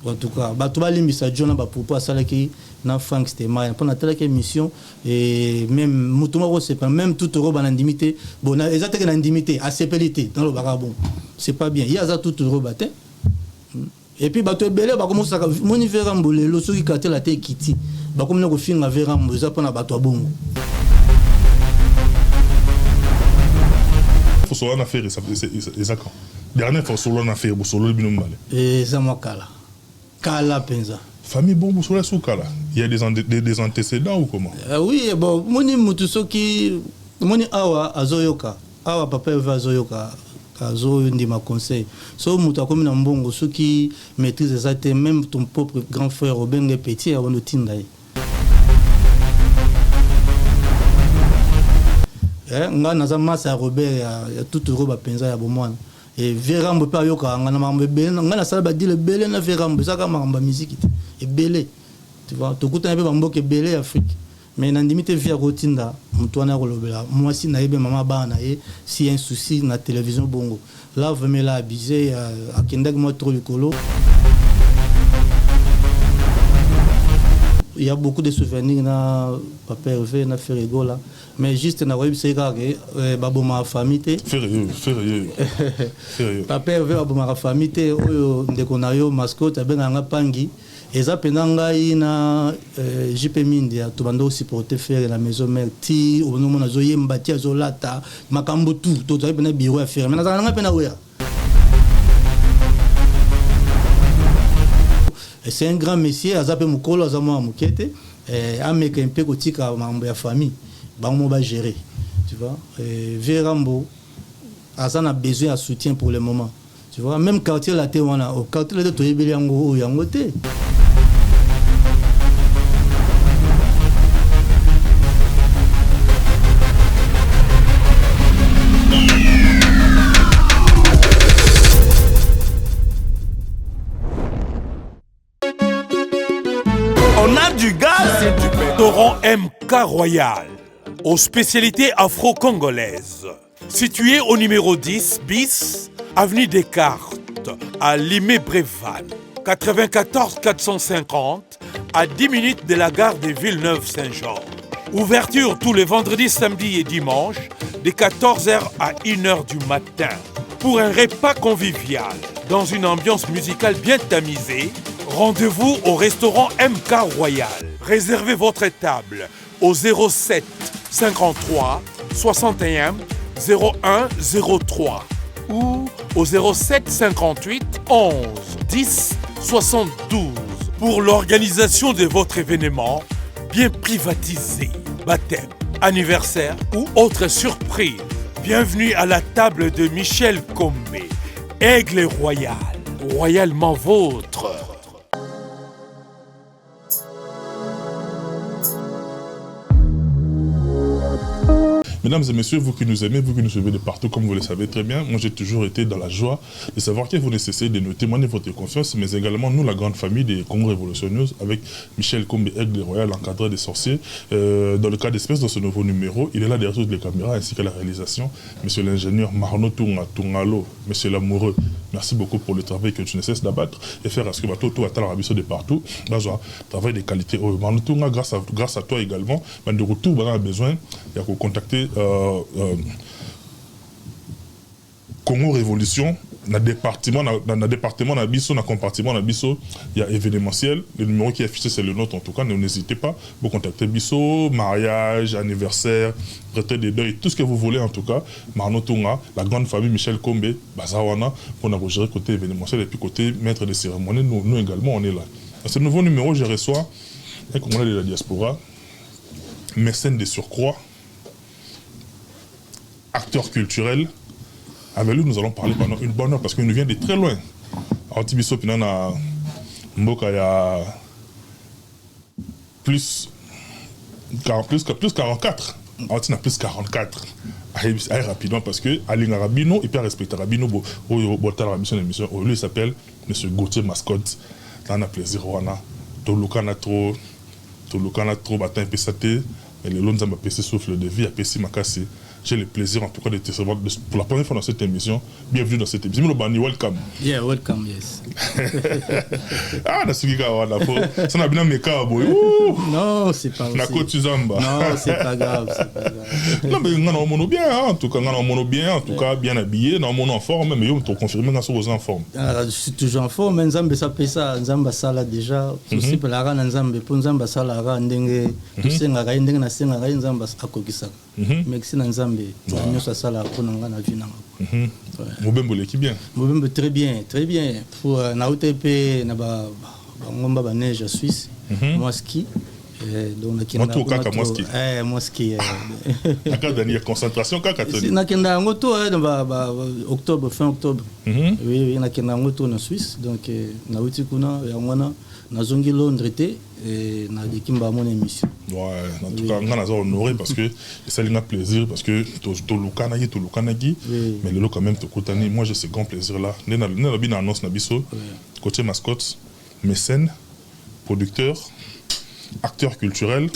En tout cas, bato balimbisa John na ba propos asalaki na Frank Stemaya mpo natalaki émission et même moto moko osepela même tout roba na ndimi te. Bon, na eza teke na ndimi te, asepeli te, nalobaka bon, c'est pas bien. Ye aza tout roba te. Et puis bato ebele bakomosaka moni Vera Mbolelo soki katela te ekiti bakomi na kofinga Vera Mbo eza mpona bato ya bongo. Solo na Ferre eza quand dernière fois solo na Ferre bosolo bino mibale? Eza mwa kala kala mpenza. Famille bon bosolo ya kala, il y a des antécédents ou comment? Oui, bon, moni mutu soki moni awa azoyoka awa papa Eva azoyoka azondima conseil. So moto akomi na mbongo, soki maîtrise eza te, même ton propre grand frère obenge petit abandi otinda ye. Nga naza masa ya Robert ya tuturo bapenza ya bomwana e Verambo mpe ayokaka nga na makambo ebele. Nga nasala badile ebele na Verambo, eza kaka makambo ya miziki te, ebele, tu vois. Tokutana mpe bamboka ebele ya Afrique, mais nandimi te vi akotinda moto wana akolobela mwasi na ye mpe mama bana na ye si un souci na télévision bongo. Là vraiment il a abusé, akendaki mwa trop likolo. Il y a beaucoup de souvenirs na papa Hervé na Ferre Gola, mais juste nakoyebisa ye kaka ke babomaka famille te. Papa Hervé, babomaka famille te. Oyo ndeko na yo Mascotte abengaka nga pangi, eza mpenza ngai na JP Mindia tobanda osupporte Ferre na maison mère ti onomona azoyemba ti azolata makambo tu. Tozali mpenza bureau ya Ferre, mais nazalaka na ngai mpe na weya. C'est un grand monsieur, aza mpe mokolo, aza mwana moke te. Ameka mpe kotika makambo ya famille, bango mo bagérer, tu vois. Verambo aza na besoin ya soutien pour le moment, tu vois. Même Quartier Latin wana, au Quartier Latin toyebeli yango oyo yango te. On a du gaz et du pétrole. MK Royal, aux spécialités afro-congolaises. Situé au numéro 10 bis, avenue Descartes, à Limay-Brévannes, 94 450, à 10 minutes de la gare de Villeneuve-Saint-Georges. Ouverture tous les vendredis, samedis et dimanches, de 14h à 1h du matin. Pour un repas convivial, dans une ambiance musicale bien tamisée, rendez-vous au restaurant MK Royal. Réservez votre table au 07 53 61 01 03 ou au 07 58 11 10 72 pour l'organisation de votre événement bien privatisé, baptême, anniversaire ou autre surprise. Bienvenue à la table de Michel Combe, Aigle Royal, royalement vôtre. Mesdames et messieurs, vous qui nous aimez, vous qui nous suivez de partout, comme vous le savez très bien, moi j'ai toujours été dans la joie de savoir que vous ne cessez de nous témoigner votre confiance, mais également nous, la grande famille des Congo Révolution News, avec Michel Combe, Aigle Royal, encadré des sorciers. Dans le cas d'espèce, dans ce nouveau numéro, il est là derrière toutes les caméras ainsi que la réalisation. Monsieur l'ingénieur Marno Tunga, Tungalo, monsieur l'amoureux, merci beaucoup pour le travail que tu ne cesses d'abattre et faire à ce que tout à de partout, travail de qualité. Marno Tunga, grâce à toi également, de retour, on a besoin de contacter Congo Révolution, na département, na département na biso, na compartiment na biso, il y a événementiel. Le numéro qui est affiché, c'est le nôtre en tout cas. N'hésitez pas, vous contactez biso, mariage, anniversaire, retraite de deuil, tout ce que vous voulez en tout cas. Marno Tunga, la grande famille Michel Kombe, Bazawana, pour nous gérer côté événementiel et puis côté maître de cérémonie, nous également, on est là. Dans ce nouveau numéro, je reçois un Congolais de la diaspora, mécène de surcroît, acteur culturel. Avec lui, nous allons parler pendant une bonne heure parce qu'il nous vient de très loin. Alors, Tibiso Pinana, Mboka, il y a plus, plus 44. Alors, tu as plus 44. Allez rapidement parce que Aline Rabino, il peut respecter Rabino, lui, il s'appelle M. Gauthier Mascotte. On a plaisir, on a Tolukana trop, batin pesate, mais le long de souffle de vie, apesi makasi. J'ai le plaisir en tout cas de te recevoir pour la première fois dans cette émission. Bienvenue dans cette émission. Bani, welcome. Yeah, welcome, yes. Ah, nasuki kaka wana po ça na bina meka boye. Non, c'est pas Na koti zamba. Non, c'est pas grave, c'est pas grave. Non, mais nga na mono bien, hein, en tout cas, nga na mono bien, en tout cas, bien habillé, na mono en forme, mais yo, to confirmer nga so en forme. Ah, je suis toujours en forme, Nzambe sapesa, Nzambe asala déjà. Tosepelaka na Nzambe mpo Nzambe asalaka ndenge tosengaka ye, ndenge nasengaka ye, Nzambe akokisaka. Merci na Nzambe na nyonso asalaka mpo na nga na vie na nga. Mobembo eleki bien? Mobembo très bien, très bien. Po nauta mpe na bangomba, baneige ya Suisse, mwa ski. Donc nakenda kaka mwa ski? Mwa ski. Akadani ya concentration kaka? Toni nakenda yango to na ba octobre, fin octobre. Oui, nakenda yango to na Suisse. Donc nauti kuna, yango wana nazongi Londres te, naleki mbamo na émission. Ouais, en tout cas nga naza honoré parce que esali nga plaisir, parce que tolukanaki, tolukanaki, mais lelo quand même tokutani. Moi, j'ai ce grand plaisir là nde nalobi na annonce na biso: Côté Mascotte, mécène, producteur, acteur culturel,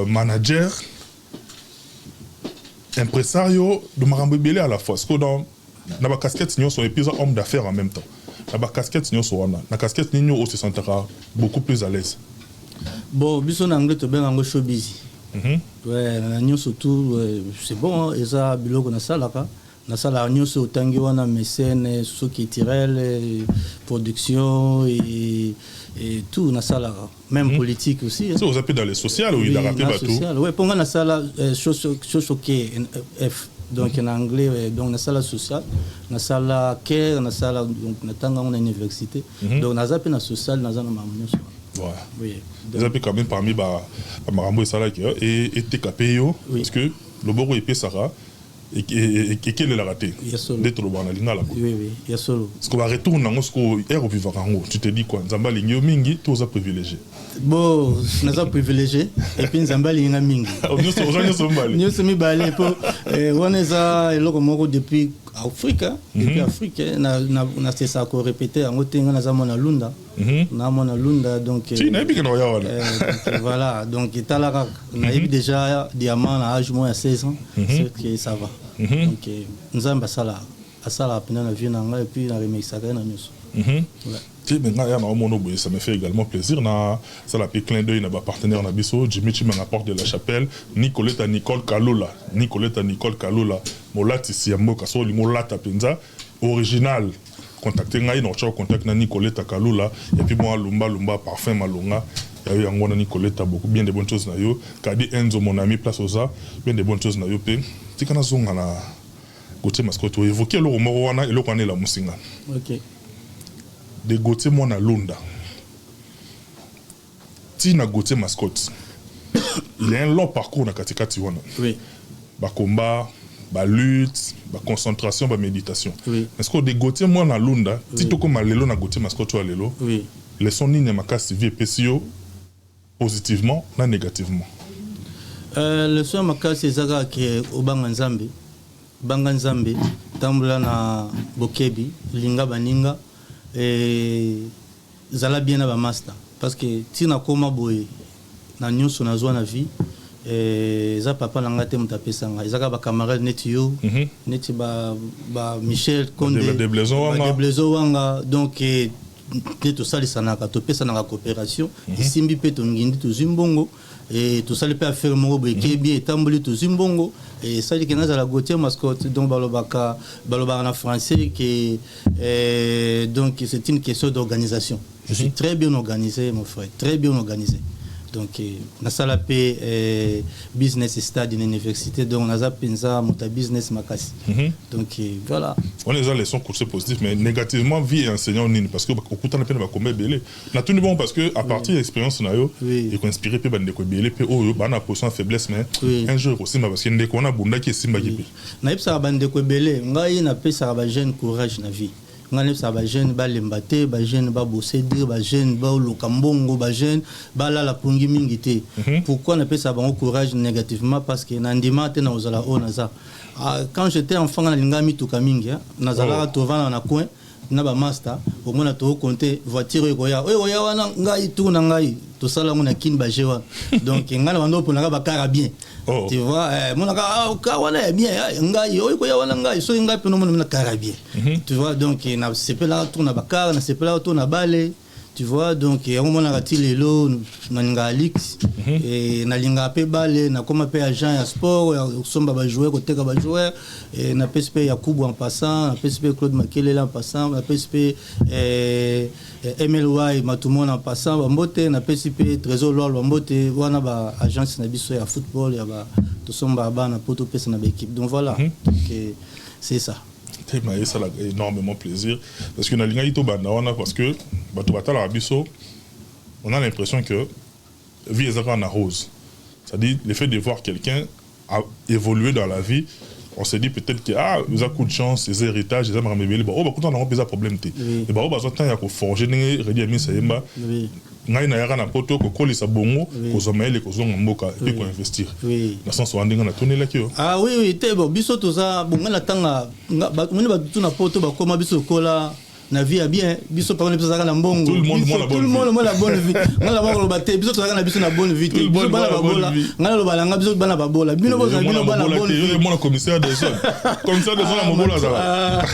manager, impresario de makambo ebele à la fois. Parce que dans na bacasquette nyonso, et puis homme d'affaires en même temps, na bacasquette nyonso wana, na casquette nini oyo se sentaka beaucoup plus à l'aise? Bon, biso na anglais tobenga yango showbiz. Ouais, na nyonso tout, c'est bon, eza biloko nasalaka. Nasalaka nyonso otangi wana: mécène, socio-culturel, production et tout nasalaka, même politique aussi. Hein. Oza mpe dans le social? Oui, oyidaka mpe bato? Ouais, mpo nga nasala social F, donc na anglais. Donc nasala social, nasala care, nasala, donc natanga yango na université. Donc naza mpe na social, naza na makambo nyonso. Oui. Eza mpe quand même parmi bamakambo esalaki eteka mpe yo, parce que loboko epesaka ekelelaka te, nde tolobaka na lingala. Ya solo. Parce que baretour nango sikoyo, ere ovivaka yango, tu te dis quoi? Nzambe alingi yo mingi to oza privilégié? Bon, naza privilégié et puis Nzambe alingi nga mingi. Oza nyonso mibale. Nyonso mibale, mpo wana eza eloko moko depuis Afrique, depuis Afrique nasesaka korépéter yango te. Nga naza mwana Lunda, na mwana Lunda, donc nayebi ke na oya wana. Voilà, donc etala kaka, nayebi déjà diamant na âge moko ya 16 ans, c'est que ça va. Donc Nzambe asalaka, asalaka mpenza na vie na ngai, et puis naremerciaka ye na nyonso. Te, mais ngai ya na omona boye, ça me fait également plaisir na sala mpe clin d'œil na bapartenaire na biso: Jimmy Chimanga, Porte de la Chapelle, Nicoleta Nicole Kalula, Nicoleta Nicole Kalula, molatisi ya mboka. So olingi olata mpenza original, contacte ngai na otya contact na Nicoleta Kalula. Et puis mwa lumba lumba parfum malonga ya yo, yango wana Nicoleta. Beaucoup bien de bonnes choses na yo, Kadi Enzo, mon ami, place oza, bien de bonnes choses na yo. Mpe tika nazonga na Gautier Mascotte. Oévoke eloko moko wana, eloko wana elamusinga. De Gautier mwana Lunda ntina Gautier Mascotte, il y a un long parcours na katikati wana. Bakomba, balutte, baconcentration, baméditation. Est ce que de Gautier mwana Lunda ti tokóma lelo na Gautier Mascotte oyo ya lelo, leçon nini ya makasi vie epesi yo, positivement na négativement? Leçon ya makasi eza kaka ke obanga Nzambe, banga Nzambe, tambola na bokebi, linga baninga, zala bien na bamaster, parce que ntina koma boye na nyonso nazwa na vie, eza papa na ngai te moto apesa ngai, eza kaka bacamarade neti yo, neti ba Michel Konde, Badeblezo. Wanga. Donc nde tosalisanaka, topesanaka coopération. Esimbi mpe, tongindi, tozwi mbongo, tosali mpe affaire moko boye, ekebi, etamboli, tozwi mbongo, esaliki nazala Gautier Mascotte. Donc balobaka na français que donc c'est une question d'organisation. Je suis très bien organisé, mon frère, très bien organisé. Donc nasala mpe business study na université, donc naza mpenza moto ya business makasi. Donc voilà. Wana eza leçon course positif, mais négativement, vie enseignant nini? Parce que okutana mpe na bakomba ebele. Natuni bongo parce que à partir ya expérience na yo, ekoinspire mpe bandeko ebele mpe oyo baa na position ya faiblesse, mais un jour ekosimba, parce que ndeko wana abundaki, esimbaki mpe. Nayebisaka bandeko ebele, ngai napesaka bajeune courage na vie. Ngai nayebisaka bajeune balemba te, bajeune babose dire, bajeune baoluka mbongo, bajeune balala pongi mingi te. Pourquoi napesaka bango courage négativement? Parce que nandima te na kozala oyo naza. Ah, quand j'étais enfant, nga nalingaka mituka mingi, nazalaka, tovanda na coin. Na bamaster, omona tokocompter voiture oyo ekoya, oyo ekoya wana, ngai tour na ngai tosala yango na Kini, baje wana. Donc ngai na bando oponaka bacar ya bien. Oh. Tu vois, monaka, ah, car wana ya bien, ah, ngai oyo ekoya wana, ngai soki ngai mpena omona mina car ya bien, tu vois. Donc nasepelaka tour na bacar, nasepelaka tour na bale, tu vois. Donc yango monaka ti lelo nalingaka luxe, nalingaka mpe bale. Nakóma mpe agent ya sport, ya kosomba bajoueur, koteka bajoueur. Napesi mpe Yakubu en passant, napesi mpe Claude Makelele en passant, napesi mpe Mly Matumona en passant bambote, napesi mpe Trésor Lwal bambote. Wana baagence na biso ya football, ya tosombaka bana mpo topesa na baéquipe. Donc voilà, donc c'est ça. Tema esalaka énormément plaisir parce que nalingaki tobanda wana, parce que bato batalaka biso, on a l'impression que vie eza kaka na rose. C'est-à-dire, le fait de voir quelqu'un évoluer dans la vie, on se dit peut-être que, ah, eza coup de chance, eza héritage, eza makambo ebele. Baoyo bakutana nango mpe eza problème te. Mais baoyo bazwa temps ya koforger ndenge Reddy Amisi ayemba: "Ngai nayaka na Poto kokolisa bongo, kozwa mayele, kozonga mboka et puis koinvestir." Na sens wana ndenge natonelaki yo. Ah oui, te, bon, biso toza bon, ngai natanga moni bato tu na Poto bakóma, biso tokola na vie ya bien. Biso papa na biso azalaka na mbongo. Tout le monde Biso, mwana tout le bonne monde vie. mwana bonne vie. Ngai na koloba te, biso tozalaka na biso na bonne vie te. Tout le Biso monde bana mwana bonne babola. vie. Ngai naloba na ngai, biso bana babola, bino bozala bino bana bonne vie. Mwana commissaire des zones, commissaire des zones ya mobola azala.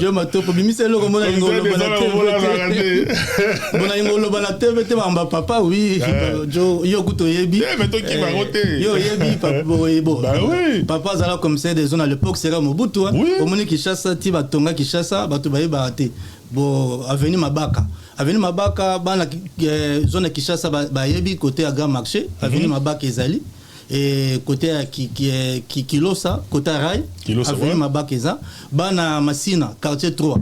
Jo Matopo, bimisa eloko mona lingo Commissaire oloba des na zones ya mobola azalaka TV te. te, bona lingo oloba na TV te, bamba papa, oui. Jo, yo kutu oyebi. Eh, mais tokima yango te. Yo oyebi boye bo. Bah oui. Papa azala commissaire des zones à l'époque, sera Mobutu, hein. Omoni Kinshasa ti batonga Kinshasa, bato bayebaka te. Bo avenue Mabaka, avenue Mabaka, bana zone ya Kinshasa bayebi côté ya Grand Marché, avenue Mabaka ezali et côté ya Kilosa, côté ya rail. Kilosa, avenue Mabaka eza. Bana Masina, quartier 3,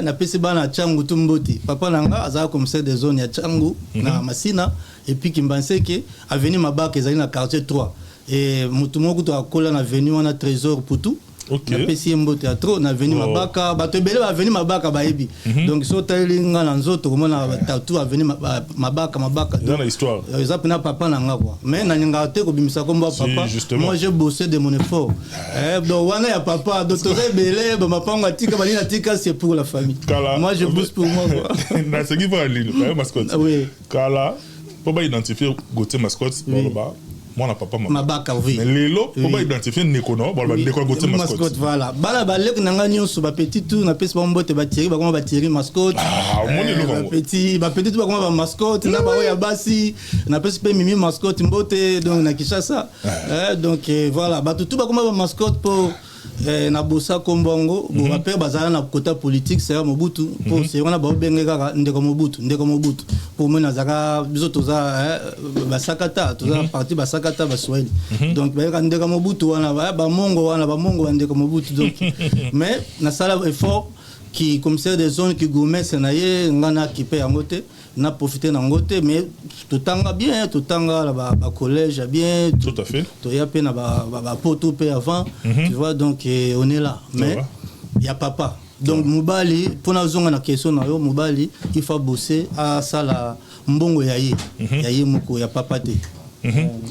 napesi bana Tshangu tu mbote. Papa na nga azala commissaire des zones ya Tshangu na Masina et puis Kimbanseke, avenue Mabaka ezali na quartier 3. Et motu moko kutu akola na avenue wana, Trésor Putu. Napesi ye mbote ya trop na avenue Mabaka. Bato ebele ba avenue Mabaka bayebi. Donc so otaleli nga na nzoto, komona batatu avenue Mabaka, Mabaka. Eza na histoire. Eza mpena papa na nga, quoi. Mais nalingaka te kobimisa kombo ya Si, papa. justement. Moi, j'ai bossé de mon effort. Donc wana ya papa, donc toza ebele, bamapango atika, banini atika, c'est pour la famille. Kala. Moi, je bosse pour moi, quoi. Nasengi mpo ya lino bayo Mascotte. Oui. Kala, mpo baidentifie Gautier Mascotte, baloba mwana papa Mabaka, oui. Mais lelo, mpo baidentifie ndeko na baloba ndeko ya Gautier Mascotte. Voilà, bana baleki na ngai nyonso, bapetit tu, napesi bango mbote, batieri bakoma batieri Mascotte. Ah, omoni eloko yango. Bapetit tu bakoma bamascotte na bango ya basi. Napesi mpe Mimi Mascotte mbote, donc na Kinshasa. Donc voilà, bato tu bakoma bamascotte mpo na bosa kombo yango. Bo bapere bazala na kota politique, sera Mobutu, mpo se wana baobenge kaka ndeko Mobutu, ndeko Mobutu, mpo moi nazalaka, biso toza basakata, toza parti basakata, baswahili. Donc bayeka ndeko Mobutu wana, bamongo wana, bamongo bandeko Mobutu. Donc mais nasala effort ki commissaire des zones, ki gourmestre na ye, nga na kipe yango te, na profite nango te. Mais totanga bien, totanga na bacollège ya bien. Tout à fait. Toya mpe na bapoto mpe avant, tu vois. Donc on est là, mais va. Ya papa. Donc mobali, mpona ozonga na question na yo, mobali il faut bosser, asala mbongo ya ye, ya ye moko, ya papa te.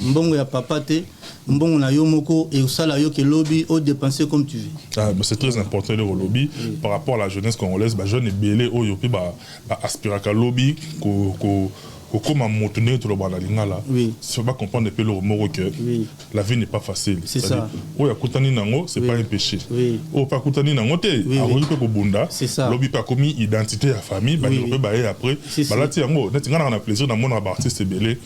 Mbongo ya papa te, mbongo na yo moko ekosala yo ke lobi odépenser comme tu veux. Ah, mais c'est très important le lobi par rapport à la jeunesse congolaise. Ba jeune ebele oyo mpe ba ba aspiraka lobi ko ko kokóma moto ndenge toloba na lingala. So ba comprendre mpe eloko moko que la vie n'est pas facile. C'est C'est-à-dire, ça. Oyo akutani nango, c'est pas un péché. Oyo mpe akutani nango te, akoki mpe kobunda. C'est ça. Lobi mpe akomi identité ya famille, bandeko mpe baye après Si, si. balati yango. Neti nga naka na plaisir namonaka baartiste ebele.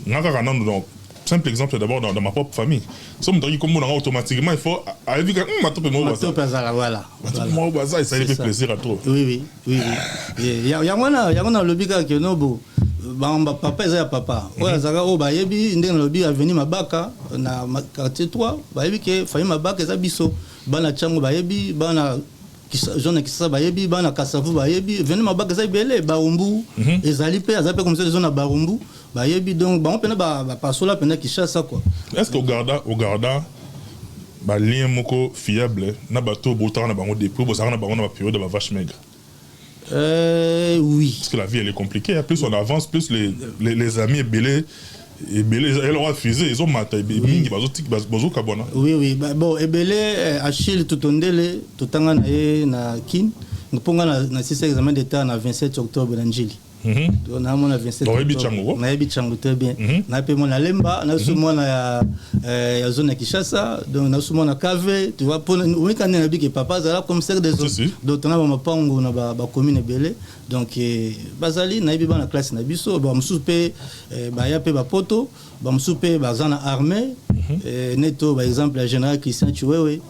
Nga kaka nano, donc simple exemple d'abord, dans ma propre famille, so moto aki kombo nanga, automatiquement il faut ayebi ka Matope moko baza. Matope azala, voilà. Matope moko baza, esali C'est mpe ça. plaisir à trop. Oui, yango wana, yango nalobi kaka ke no bo bamba papa eza ya papa oyo azalaka, oyo bayebi ndenge nalobi avenue Mabaka na quartier 3, bayebi ke famille Mabaka eza biso. Bana Tshangu bayebi, bana zone ya Kisasa bayebi, bana Kasavu bayebi. Avenue Mabaka eza ebele, Barumbu ezali mpe, aza mpe comme ça, zone ya Barumbu bayebi. Donc bango mpena bapasola mpena Kinshasa, quoi. Est ce que ogarda balien moko fiable na bato botaka na bango depuis bozalaka na bango na bapériode ya bavache maigre? Oui. Parce que la vie, elle est compliquée, hein. Plus on avance, plus les amis ebele ebele eloko afuse ezomata mingi, bazokabwana. Oui, bah, bon, ebele, Achille Tutondele, totanga na ye na Kin. Mpo nga nasisa examen d'état na 27 octobre na Njili. Namona 27. Oyebi Tshangu? Nayebi Tshangu très bien. Na mpe mwana Lemba, naso mwana ya zone ya Kinshasa, donc naso mwana Kave, tu vois. Mpona oyika nde nayebi ke papa azala commissaire des zones, donc tona bamapango na bacommune ebele. Donc bazali, nayebi bana classe na biso, bamosusu mpe baya mpe bapoto, bamosusu mpe baza na armée, neto baexemple ya général Christian Chiwewe,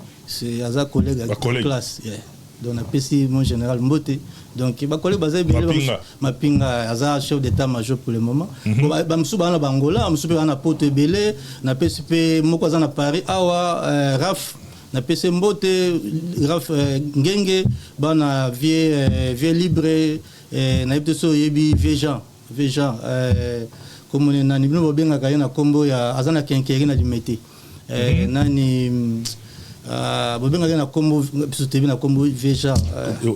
aza collègue ya classe, yeah. Donc napesi mon général mbote. Donc bacollègue baza ebele. Mapinga aza chef d'état major pour le moment. Bamosusu baza na Bangola, bamosusu mpe baza na poto ebele. Napesi mpe moko aza na Paris awa, Raf, napesi mbote, Raf Ngenge, bana vieux libre. Nayebi te so oyebi vieux Jean, vieux Jean komone nani, bino bobengaka ye na nkombo ya, aza na kenkeri na Limete. Nani, bobengaki na nkombo, biso toyebi na nkombo vieux Jean.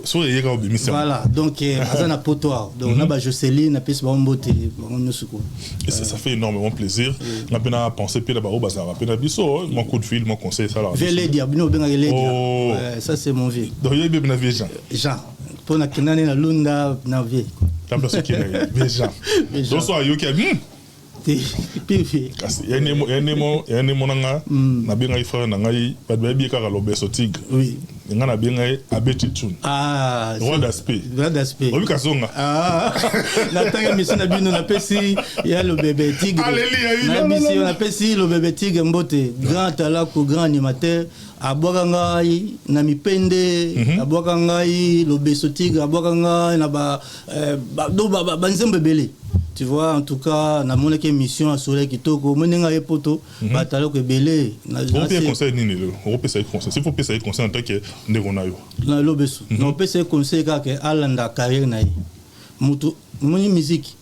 So eyeka obimisa. Voilà, donc aza na poto awa, donc na baJoceline, napesi bango mbote, bango nyonso ko. Et ça fait énormément plaisir. Nga mpe na pensé mpe na bango bazalaka mpe na biso, mon coup de fil, mon conseil esalaka. Vieux Ledia, bino obengaki Ledia. Oh. Ça c'est mon vieux. Donc yebi na vieux Jean. Jean, mpo nakendani na Lunda na vieux. Tabla soki na ye vieux Jean, donc so ayoki te pipi. Kasi ya nde mona nga nabengaki frère na ngai, bato bayebi ye kaka Lobeso Tigre. Nga nabengai Abeti Tune. Ah, roi d'aspect. Roi d'aspect. Oyebi Kazonga. Ah, natanga mission na bino, napesi ya Lobebe Tigre, nayebisi yo, napesi Lobebe Tigre mbote, grand talako, grand animateur. Abwaka ngai na mipende, abwaka ngai Lobeso Tigre, abwaka ngai na banzembo ebele, tu vois. En tout cas namonaki émission asolai kitoko, omoni ndenge aye poto, bataloko ebele. Opesa conseil nini lelo? Okopesa ye conseil, s'il faut opesa ye conseil en tant que ndeko na yo? Na Lobeso, na opesa ye conseil kaka alanda carrière na ye. Motu omoni, musique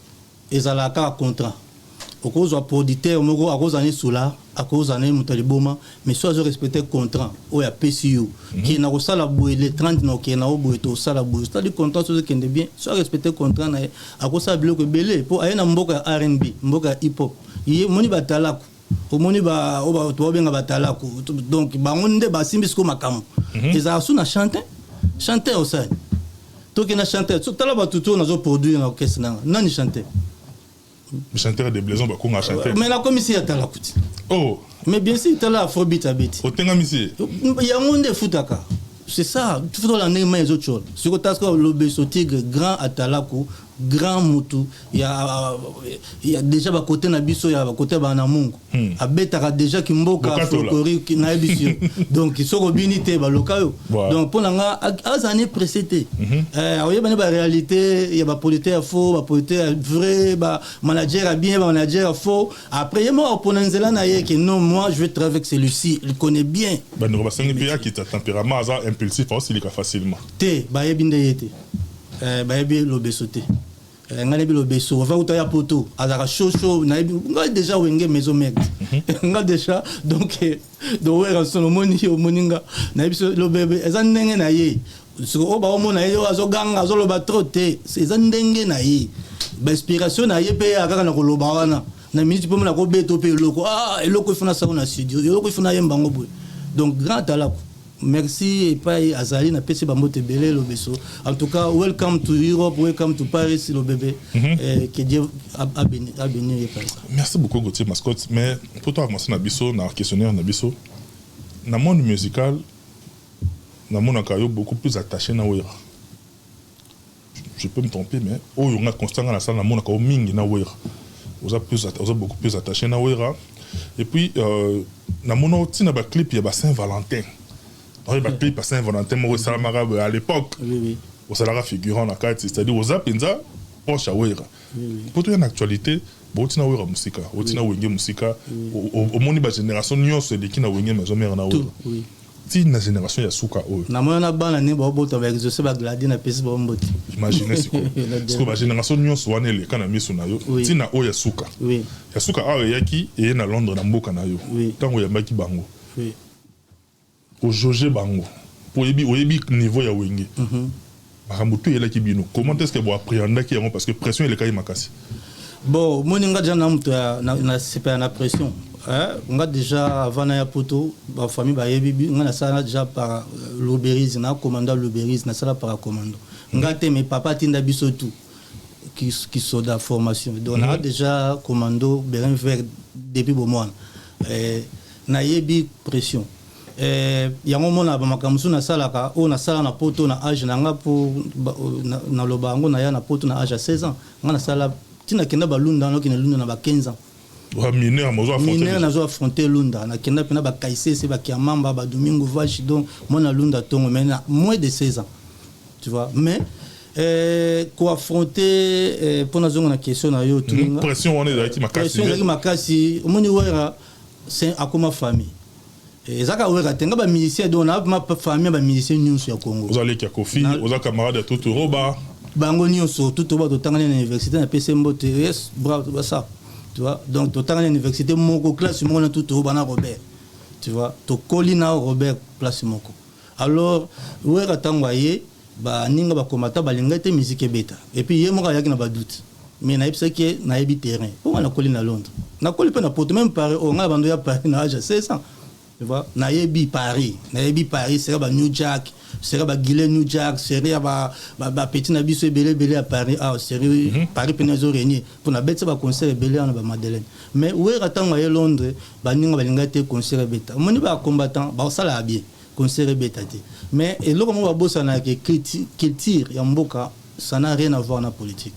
ezalaka kaka contrat. Okozwa producteur moko, akozala ne sola, akozala ne moto ya liboma, mais so azorespecte contrat oyo apesi yo, ke na kosala boye le 30, na okende na yo boye, tosala boye, c'est-à-dire contrat so ozokende bien, so arespecte contrat na ye, akosala biloko ebele. Mpo aye na mboka ya R&B, mboka ya hip hop, ye omoni batalako, omoni oyo bato babenga batalaku, donc bango nde basimbi sikoyo makambo. Ezalaka so na chanteur, chanteur osali, tokende na chanteur. So tala bato to nazoproduire na orchestre nanga, nani chanteur? Chanteur de Blaison bakonga chanteur. Mais nakomisi ya talaku ti. Oh. Mais bien sûr, tala afrobeat abeti. Otengamisi. Yango nde efutaka, c'est ça. Futola ndenge mai ezotyola sikoyo. Tala sikoyo Lobeso Tigre, grand atalaku, grand mutu ya déjà bakote na biso, ya bakote ya bana mungu. Abetaka déjà kimboka folklorique, nayebi yo. Donc soki obini te, baloka yo. Donc mpo na nga, azala ne pressé te. Oyeba ne baréalité ya bapolitique ya faux, bapolitique ya vrai, bamanager ya bien, bamanager ya faux. Après ye moko apona nzela na ye ke non, moi je vais travailler avec celui-ci, il connaît bien. Bandeko basengi mpe akita tempérament, aza impulsif, aosilika facilement. Te, bayebi nde ye te. Bayebi Lobeso te. Ngai nayebi Lobeso ava kuta ya poto, azalaka chaud chaud. Nayebi ngai déjà Wenge Maison Merde, nga déjà donc Werrason, omoni, omoni nga nayebi so Lobebe eza ndenge na ye. Siko oyo baomona ye oyo azoganga, azoloba trop te, eza ndenge na ye, bainspiration na ye mpe ya kaka na koloba wana na minute mpo mona kobeta mpe eloko, ah, eloko ifuna sango na studio, eloko ifuna yemba yango boye. Donc grand alako, merci epai azali, napesi bambote ebele. Lobeso, en tout cas welcome to Europe, welcome to Paris, Lobebe. Que Dieu a béni ye Paris. Merci beaucoup Gauthier Mascotte. Mais pour toi avancer na biso na questionnaire na biso, na monde musical namonaka yo beaucoup plus attaché na Wera. Je peux me tromper, mais oyo nga constant nga na sala, namonaka yo mingi na Wera, oza plus, oza beaucoup plus attaché na Wera. Et puis namona ntina baclip ya ba Saint Valentin, oyo baclip ya Saint Valentin moko esalamaka à l'époque. Osalaka figurant na kati, c'est-à-dire oza mpenza proche ya Wera. Mpo toya na actualité, bouti na Wera mosika, outi na Wenge mosika, omoni bagénération nyonso eleki na Wenge Maison Mère na Wera ti na génération ya suka oyo. Namona na bana nde baobota, baexauce, bagladi, napesi bango mbote. Imagine sikoyo, sikoyo bagénération nyonso wana eleka na miso na yo, ntina oyo ya suka, ya suka awa eyaki, eye na Londres, na mboka na yo. Ntango oyambaki bango, ojauge bango po oyebi niveau ya Wenge, makambo to eyelaki bino, comment est ce que boappréhendaki yango? Parce que pression elekaki makasi. Bon, omoni nga deja na moto nasepela na pression. Nga déjà avant naya poto, bafamille bayebi nga nasala déjà par Luberizi, na commando Luberizi, nasala par commando. Nga te, mais papa atinda biso tout qui soda formation. Donc naa déjà commando béret vert depuis bomwana. Nayebi pression. Yango mona bamakambo mosusu nasalaka, oyo nasala na poto na age na nga, mpo naloba yango, naya na poto na age ya 16 ans. Nga nasala ntina kenda balunda, nakende lunda na ba 15 ans. Mineur? Mineur, nazo affronter lunda. Nakenda mpena bakaisese, bakiamamba, badomingo vache. Donc mwana lunda ntongo, mais na moins de 16 ans, tu vois. Mais koaffronter, mpo nazonga na question na yo. Tuninga pression wana ezalaki makasi. Pression ezalaki makasi. Omoni, Wera akoma famille. Ezaka Wera te, nga bamusicien, donc na famille ya bamusicien nyonso ya Congo. Oza leki ya Kofi, oza camarade ya Tutu Roba. Bango nyonso, Tutu Roba totangani na université, napesi mbote. Yes, bravo ça, tu vois. Donc totangani na université moko, classe moko na Tutu Roba na Robert, tu vois. Tokoli na Robert place moko. Alors Wera, ntango aye, baninga bakomata, balinga te musique ebeta. Et puis ye moko ayaki na badoute, mais nayebisaki ye nayebi terrain, mpo nga nakoli na Londres, nakoli mpe na poto, même Paris. Oyo ngai bando ya Paris na age ya 16 ans, tu vois. Nayebi Paris, nayebi Paris, sera ba New Jack, sera ba Guillet New Jack, sera ya bapeti na biso ebele ebele ya Paris awa, seri Paris mpena ezo régner, mpo nabetisa baconcert ebele wana, bamadeleine. Mais Wera, ntango aye Londres, baninga balinga te concert ebeta. Omoni, bacombattant bakosalaka bien concert ebeta te, mais eloko moko babosanaka, culture ya mboka, ça n'a rien à voir na politique,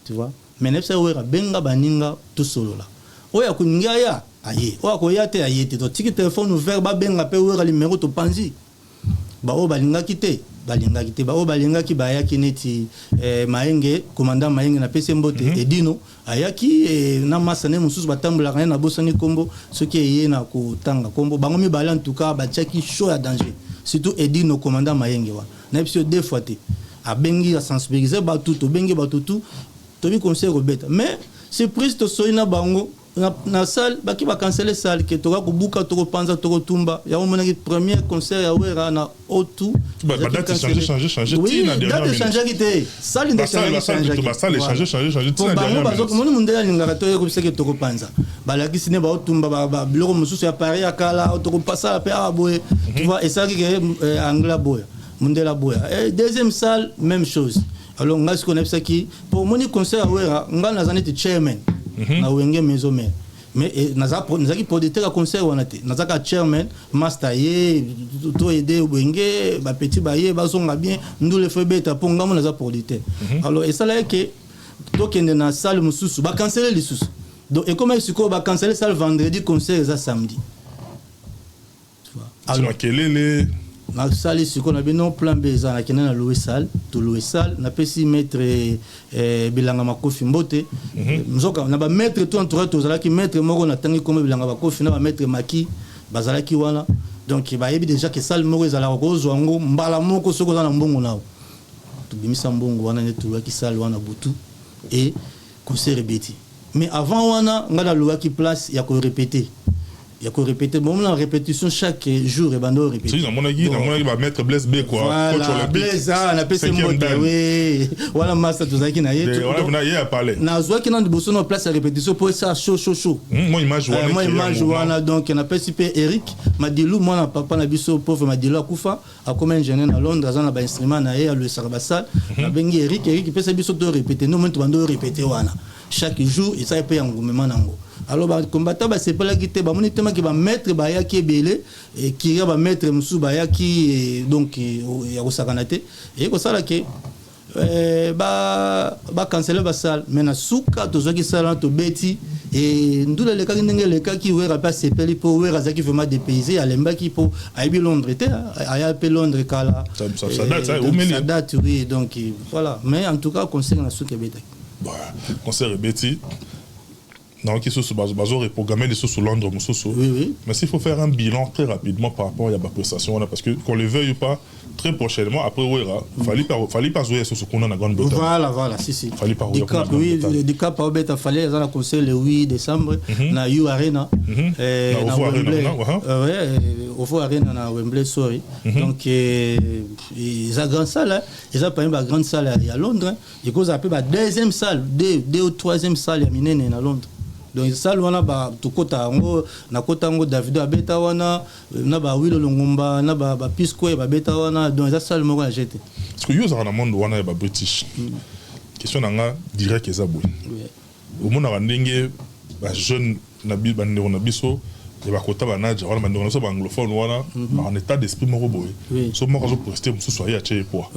tu vois. Mais nayebisa Wera: benga baninga, tosolola. Oyo akolingi aya, aye. Oyo akoya te, aye te. Totiki téléphone ouvert, babenga mpe Wera, numéro topanzi. Baoyo balingaki te, balingaki te. Baoyo balingaki bayaki, neti Mayenge, commandant Mayenge, napesi mbote. Edino ayaki, na masa ne mosusu batambolaka ye, nabosani nkombo. Soki eye na kotanga nkombo, bango mibale en tout cas batiaki show ya danger, surtout Edino, commandant Mayenge wana. Nayebi so deux fois te abengi, asensibiliser bato, tobengi bato tu, tobi concert kobeta. Mais surprise, tosoli na bango na salle, baki bacancele salle ke toka kobuka, tokopanza, tokotumba. Yango omonaki premier concert ya Wera na O2. Date echangeaki te, salle nde. Bango bazomoni mondele alingaka toyekobisaki tokopanza, balakisi nde baotumba biloko mosusu ya Paris ya kala, tokopasala mpe awa boye, tu vois. Esalaki ke anglais aboya, mondele aboya. Deuxième salle, même chose. Alors ngai sikoyo nayebisaki, po omoni concert ya Wera, ngai naza neti chairman na Wenge Maison Mère, mais nazalaki producteur ya concert wana te, nazalaka chairman, master ye to aide Wenge, bapeti baye bazonga bien, ndule fo ebeta, mpo ngambo naza producteur. Alors esalaki ke tokende na salle mosusu, bakansele lisusu. Donc ekomaki sikoyo bakansele salle vendredi, concert eza samedi. Makelele. Nasali sikoyo na bino plan B eza, nakende na louer salle, tolouer salle, napesi maître Bilanga Makofi mbote. Nzoka na bamaître to entourage tozalaki, maître moko natangi kombo Bilanga Makofi na bamaître Maki bazalaki wana. Donc bayebi déjà ke salle moko ezalaka kozwa yango mbala moko soki oza na mbongo nao. Tobimisa mbongo wana nde tolouaki salle wana butu et concert ebeti. Mais avant wana, ngai nalouaki place ya korépéter, ya korépéter. Bon, na répétition chaque jour ebanda orépéter. Namonaki bamaître Blaise B, quoi. Voilà, Blaise, ah, napesi mbote. Oui, wana masa tozalaki na ye. Ye apale. Nazwaki na liboso na place ya répétition mpo esa chaud chaud chaud. Mo image wana. Mo image wana. Donc napesi mpe Eric Madilu, mwana papa na biso, pauvre Madilu akufa, akoma ingénieur na Londres, aza na bainstrument na ye, aloesaka basale. Nabengi Eric: Eric, pesa biso to répéter. No moni tobanda orépéter wana chaque jour, esali mpe ya ngumema nango. Alors bacombattant basepelaki te, bamoni temaki bamaître bayaki ebele, kiria bamaître mosusu bayaki, donc ya kosakana te. Eye kosala ke bakansele basale, mais na suka tozwaki sala wana, tobeti e ndula elekaki ndenge elekaki. Wera mpe asepeli, mpo Wera azalaki vraiment dépaysé, alembaki, mpo ayebi Londres te, aya mpe Londres kala. Ça date, oui. Donc voilà, mais en tout cas concert na suka ebetaki. Concert ebeti, naoki susu bazo reprogrammer lisusu Londres mosusu. Oui. Mais s'il faut faire un bilan très rapidement par rapport à baprestation wana, parce que qu'on le veuille ou pas, très prochainement après Wera, Fally pas jouer susu kuna na Grande-Bretagne. Voilà, si si. Fally pas. Dicap, oui, Dicap aobeta. Fally aza na concert le 8 décembre na U Arena, na Wembley, ouais, OVO Arena na Wembley, sorry. Donc eza grande salle, eza parmi ba grande salle ya Londres. Ekozala mpe ba deuxième salle, deux ou troisième salle ya minene na Londres. Donc salle wana tokota yango, nakota yango, Davido abeta wana na bawilo Longomba na bapisco babeta wana. Donc eza salle moko ya jete. Parce que yo ozalaka na monde wana ya babritish. Question na nga direct eza boye: omonaka ndenge bajeune na bandeko na biso ya bakota banaja wana, bandeko na biso baanglophone wana, baka na état d'esprit moko boye, so moko azoprester, mosusu aye atie ye poids,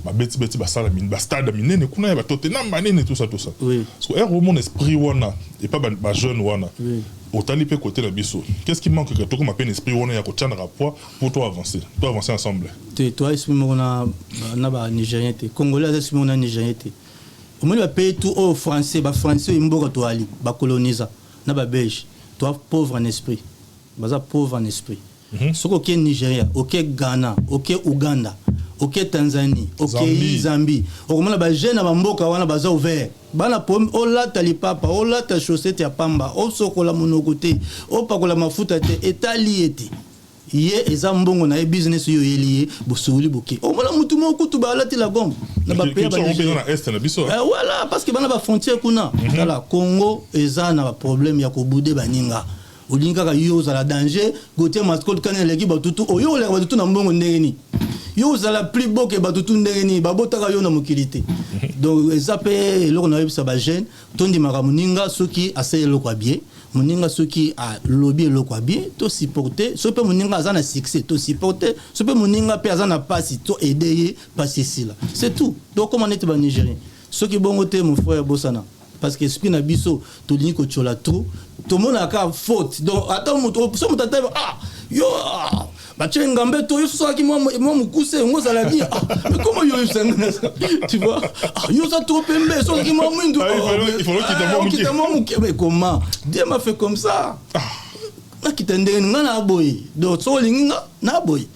babetibeti, basala bastade ya minene kuna ya baTottenham banene, tout ça, tout ça. Parce que ere omona esprit wana epa bajeune wana, otali mpe côté na biso, qu'est-ce qui manque que tokoma mpe na esprit wana ya kotianaka poids pour to avancer ensemble? Te, toa esprit moko na banigérien te. Congolais aza esprit moko na Nigérien te. Omoni, bapays tout oyo français, bafrançais oyo mboka toali bacolonisa na babelge, toa pauvre en esprit, baza pauvre en esprit. Soki oke Nigeria, oke Ghana, oke Uganda, oke Tanzanie, okei Zambie, okomona bajeune na bamboka wana baza ouvert. Bana olata lipapa, olata chaussette ya pamba, osokola monoko te, opakola mafuta te, etali ye te. Ye eza mbongo na ye, business oyo oyeli ye, bosowoli boke. Omona mutu moko kutu balati la gombe na bapays. Voilà, parce que bana bafrontière kuna. Tala, Congo eza na baproblème ya kobouder baninga. Olingi kaka yo ozala danger. Gautier Mascot kani eleki batutu oyo, oleka batutu na mbongo ndenge nini? Yo ozala plus beau que batutu ndenge nini? Babotaka yo na mokili te. Donc eza mpe eloko nayebisa bajeune: tondimaka moninga soki asali eloko ya bien, moninga soki alobi eloko ya bien, tosupporte. Soki mpe moninga aza na succès, tosupporte. Soki mpe moninga mpe aza na mpasi, toaide ye, mpasi esila, c'est tout. Tokóma neti banigérien. Soki bongo te, mon frère, bosana, parce que esprit na biso, tolingi kotiola trop, tomonaka faute. Donc ata moto, so moto ata ah yo, ah, batie ngambe to yo sosalaki mwa mokuse, yango ozala bien. Ah, mais comment yo oyebisanga, tu vois? Ah, yo oza trop pembe, so ozalaki mwa mwindu, okita mwa moke. Mais comment Dieu m'a fait comme ça, nakita ndenge nga na boye? Donc so olingi nga na boye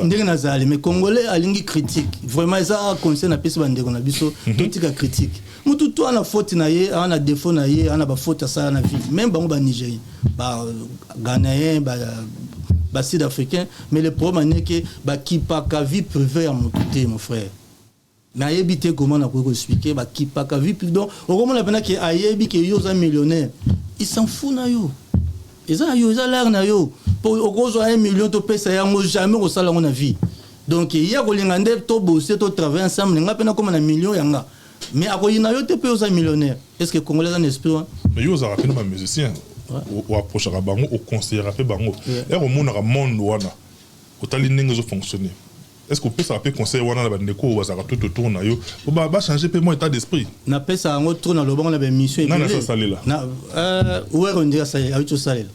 ndenge nazali. Mais Congolais alingi critique vraiment. Eza conseil napesi bandeko na biso: totika critique. Mutu to ana faute na ye, ana défaut na ye, ana bafaute asala na vie. Même bango banigérien, baghanéen, basud africain, mais le problème aneke bakipaka vie privée ya motu te, mon frère. Nayebi te comment nakoki koexpliquer. Bakipaka vie privée. Donc okomona mpena ke ayebi ke yo oza millionnaire, il s'en fout na yo. Eza na yo, eza lare na yo, mpo okozwa 1 million, topesa yango, jamais kosala yango na vie. Donc ye kolinga nde tobose, totravaille ensemble, nga mpe nakóma na million yanga, mais akoyina yo te mpe oza millionnaire. Est ce que Congolais aza na esprit wana? Mais yo ozalaka mpe na bamusicien, oapprochaka bango, oconseillera mpe bango. Ere omonaka monde wana, otali ndenge ezofonctionner, est ce que opesaka mpe conseil wana na bandeko oyo bazalaka tout autour na yo po bachange mpe mwa état d'esprit? Napesa yango trop, na lobango na baémission. Nani asasalela? Wera ondenge awuti osalela,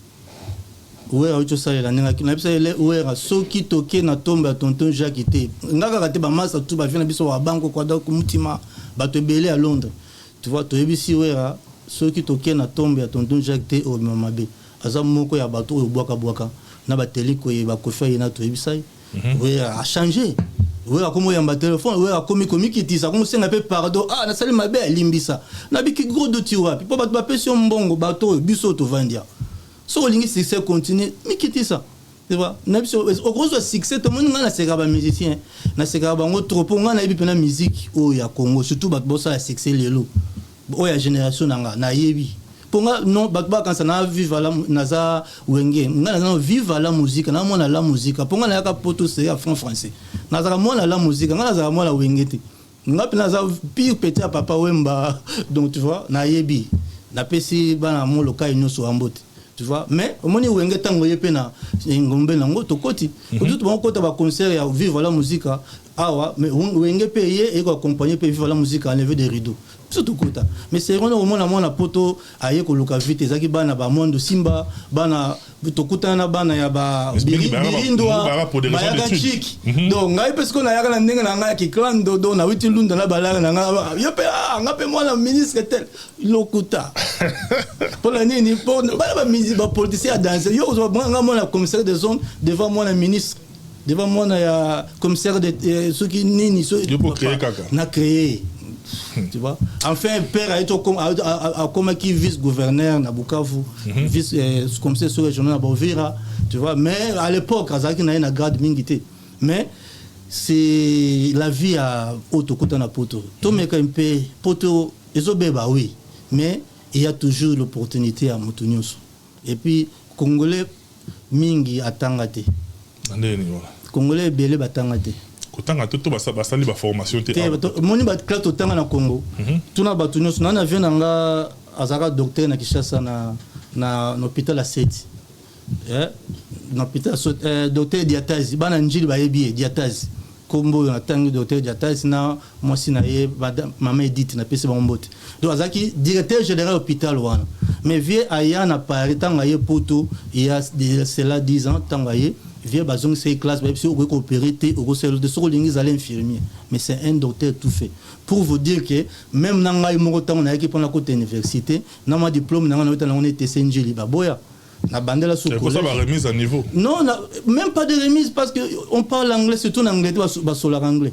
Wera awuti osalela ndenge nayebisa ye. Wera, soki toke na tombe ya tonton Jacques te, nga kaka te, bamasa tu bavie na biso wa banko kwada mutima, bato ebele ya Londres, tu vois, toyebisi Wera: soki toke na tombe ya tonton Jacques te, obima mabe. Aza moko ya bato oyo bwakabwaka na bateli koyeba Kofi aye na toyebisa ye. Wera achange. Wera akomi oyamba telefone, Wera akomi komikitisa, akomi osenga mpe pardon: ah, nasali mabe, alimbisa. Nabiki gros doti wapi mpo bato bapesi yo mbongo? Bato oyo biso oyo tovandi awa, soki olingi succès continue, mikitisa, tu vois. Na biso okozwa succès. Tomoni, ngai nasekaka bamusicien, nasekaka bango trop, mpo ngai nayebi mpena musique oyo ya Congo, surtout bato bosala succès lelo oyo ya génération na nga. Nayebi mpo nga non, bato bakanisa na viva la, naza Wenge. Ngai naza na viva la musique, na mwana la musique, mpo ngai nayaka poto se ya franc français. Nazalaka mwana la musique, ngai nazalaka mwana Wenge te. Nga mpe naza pire petit ya Papa Wemba. Donc tu vois, nayebi, napesi bana molokai nyonso ya mbote, tu vois. Mais omoni, Wenge ntango ye mpe na ngombe nango tokoti kotutu bango kota baconcert ya Vive la Musique awa, mais Wenge mpe ye ekoaccompagne mpe Vive la Musique, enlever des rideaux, biso tokota. Mais c'est wana omona mwana poto aye koluka vite. Ezalaki bana bamondo simba, bana tokutana na bana ya babirindwa, bayaka chiki. Donc ngai mpe sikoyo nayaka na ndenge na ngai ya kiklando. Donc nawiti Lunda na balaka na ngai, yo mpe nga mpe mwana ministre tel. Lokuta mpona nini? Mpo bana bapoliticien ya danse. Yo nga mwana commissaire de zone devant mwana ministre, devant mwana ya commissaire de soki nini. Na créé, tu vois. Enfin, père a été akomaki vice-gouverneur na Bukavu, vice commissaire sous-régional na Bovira, tu vois. Mais à l'époque, azalaki na ye na grade mingi te. Mais c'est la vie ya oyo tokuta na poto. Tomeka mpe poto ezobeba, oui, mais Il y a toujours l'opportunité ya moto nyonso. Et puis Congolais mingi atanga te. Na ndenge nini wana? Congolais ebele batanga te. Kotanga te to basali baformation te? Te, omoni baclasse totanga na Congo, tuna bato nyonso na vieux na nga azalaka docteur na Kinshasa, na hôpital ya Seti. Na hôpital, docteur Diatazi, bana Njili bayebi ye. Diatazi, nkombo oyo natangi, docteur Diatazi na mwasi na ye, mama Edith, napesi bango mbote. Donc azalaki directeur général hôpital wana. Mais vieux aya na Paris, ntango aye Poto, il y a de cela 10 ans, ntango aye, vieux bazongisa ye classe. Bayebi soki okoki koopérer te, okosala te, soki olingi ezala infirmier. Mais c'est un docteur tout fait. Pour vous dire que même na ngai moko, ntango nayaki mpona kota université na mwa diplôme na ngai, nauta nango na ETC Njili, baboya na bandela sous collège. Ça remise à niveau. Non, na, même pas de remise, parce que on parle anglais, surtout en anglais, basolaka anglais.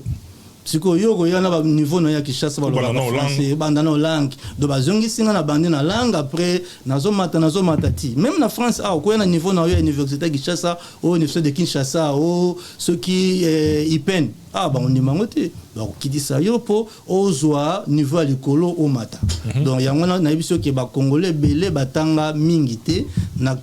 Sikoyo yo koya na baniveau na ya Kinshasa, balobaka français, banda na langue. Donc bazongisi nga na bandi na langue. Après nazomata, nazomata ti même na France. Awa okoya na niveau na yo ya université ya Kinshasa, oyo université de Kinshasa, o soki IPN, ah, bakondima yango te, bakokitisa yo mpo ozwa niveau ya likolo, omata. Donc yango wana nayebi soki Bacongolais ebele batanga mingi te na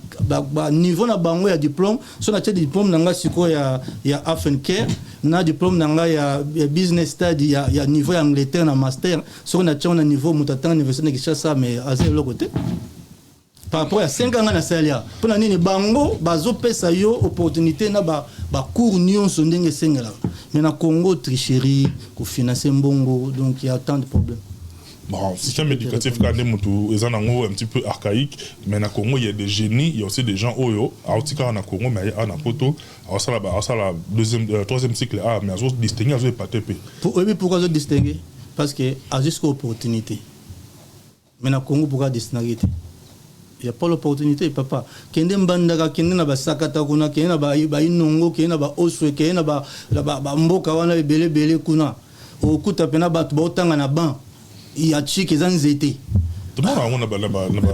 ba niveau na bango ya diplôme. So natie diplôme na nga sikoyo ya Africain na diplôme na ngai ya business study ya niveau ya Angleterre na master, soki natie na niveau moto atanga université na Kinshasa, mais aza eloko te par rapport ya 5 ans nga nasali awa. Mpona nini? Bango bazopesa yo opportunité na bacours nyonso ndenge esengelaka. Mais na Congo, tricherie, kofinancer mbongo, donc il y a tant de problèmes. Bon, système éducatif quand même eza nango un petit peu archaïque, mais na Congo il y a des génies, il y a aussi des gens oyo auti kaka na Congo mais aya na Poto, aosala deuxième, troisième cycle, ah, mais azo distinguer, azo épater pe. Oyebi pourquoi azo distinguer? Parce que azwi sika opportunité. Mais na Congo, pourquoi distinguer te? Il y a pas l'opportunité, papa. Kende Mbandaka, kende na basakata kuna, kende na bainongo, kende na baoswe, kende na bamboka wana ebele ebele kuna, okuta mpena bato baotanga na ban ya chike, eza nzete.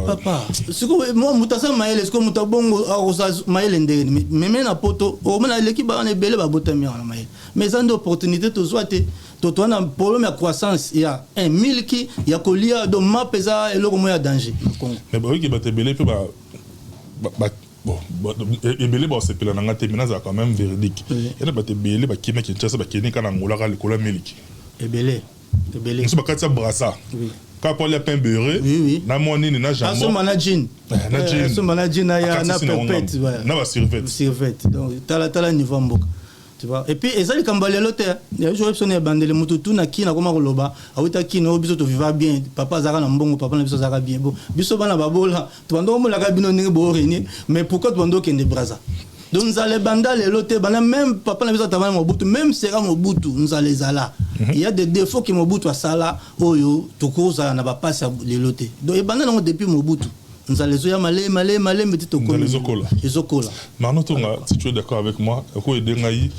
Papa, sikoyo moto aza mayele, sikoyo moto abongo akozala mayele ndenge nini? Meme na Poto, omona eleki bana ebele babotami awa na mayele, mais eza nde opportunité tozwa te. To toza na problème ya croissance ya un miliki ya kolia. Donc map eza eloko moko ya danger na Congo. Mais bayoki bato ebele mpe, bon, ebele basepela na nga te, mais nazala quand même véridique. Yana bato ebele bakimi Kinshasa, bakende kaka na Angola kaka likolo ya miliki. Ebele, ebele. Mosusu bakati ya Brasa kaka po alia pain beurré na mwa nini, na jambon. Asomba na jean. Na jean. Asomba na jean na ya na perpète. Na basurvêt. Survêt. Donc tala, tala niveau ya mboka, tu vois. Et puis eza likambo ya lelo te. Ya biso, biso na ebandeli, motu tuna kini akoma koloba awuta kini oyo, biso toviva bien, papa azalaka na mbongo, papa na biso azalaka bien. Bon, biso bana babola, tobanda omonaka bino ndenge boorenie, mais pourquoi tobanda okende Braza? Donc nzala ebanda lelo te, banda même papa na biso atabana Mobutu, même sera Mobutu, nzala ezala. Il y a des défauts que Mobutu asala oyo tokozala na bapasi ya lelo te. Donc ebanda nango depuis Mobutu, nzala ezoya malemi malemi malemi ti tokomi. Ezokola. Ezokola. Marno Tonga, si tu es d'accord avec moi, okoaider ngai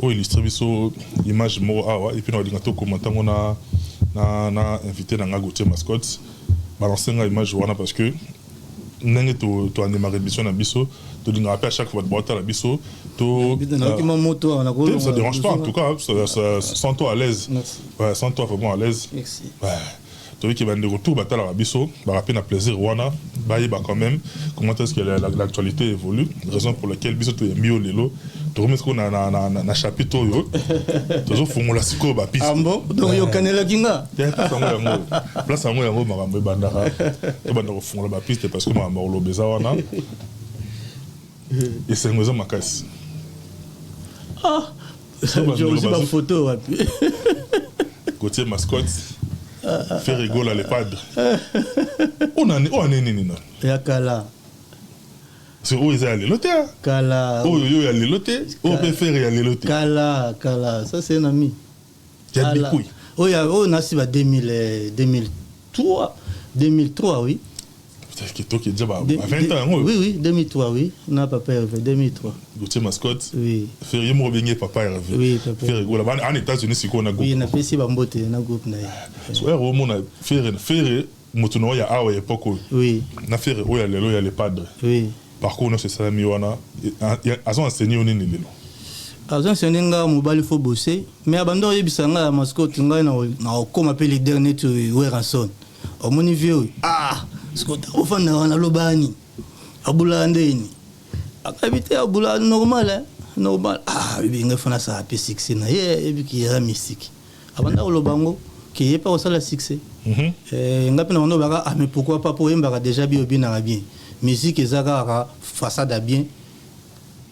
oyo illustre biso image moko awa, et puis na olinga tokoma ntango na invité na nga Gauthier Mascotte balance ngai image wana, parce que ndenge toanimaka émission na biso, tolingaka mpe à chaque fois bato baotala biso to Nayoki moto awa. Ça dérange pas en tout cas, ça, sens-toi à l'aise. Ouais, sens-toi vraiment à l'aise. Merci. Ouais. Toyoki bandeko tour batalaka biso, baka mpe na plaisir wana bayeba quand même comment est-ce que l'actualité évolue, raison pour laquelle biso toyambi yo lelo. Tokomi sikoyo na chapitre oyo tozofungola sikoyo bapiste. Ambo, donc yokanelaki nga. Place yango, yango place yango, yango makambo ebandaka, tobanda kofungola bapiste, parce que makambo ya koloba eza wana, esengo eza makasi. Ah, ozwi bafoto wapi? Gauthier Mascotte, Ferre Gola, le padre. Oyo ane nini nani? Ya kala. Oyo eza ya lelo te. Kala. Oyo yo ya lelo te, oyo mpe Ferre ya lelo te. Kala, kala, ça c'est un ami. Ya depuis. Oyo, oyo nasi ba 2000, 2003, 2003, oui. Toki déjà ba 20 ans yango. Oui, 2003, oui, na papa Hervé, 2003. Gauthier Mascotte. Oui. Ferre ye moko obenge papa Hervé. Oui, papa. Ferre Gola en États-Unis sikoyo na groupe. Oui, napesi bambote na groupe na ye. So ere omona Ferre, Ferre moto na oyo ya awa, époque oyo na Ferre oyo ya lelo ya le padre, parcours nyonso esalami wana, azo enseigner yo nini lelo? Azo enseigner nga mobali faut bosser. Mais abanda oyebisa nga ya Mascotte, ngai na okóma mpe leader neti Werrason. Omoni vieux oyo, ah. Parce que ntango ofanda wana, alobaka nini, abulaka ndeni, akabi te, abulaka normal, hein? Normal. Ah, bebi, ngai fana asala mpe succès na ye, ayebiki yera mystique, abanda koloba yango ke ye mpe akosala succès. Ngai mpe na bando obaka: ah, mais pourquoi pas, po oyembaka déjà bien, obinaka bien, musique eza kaka façade ya bien,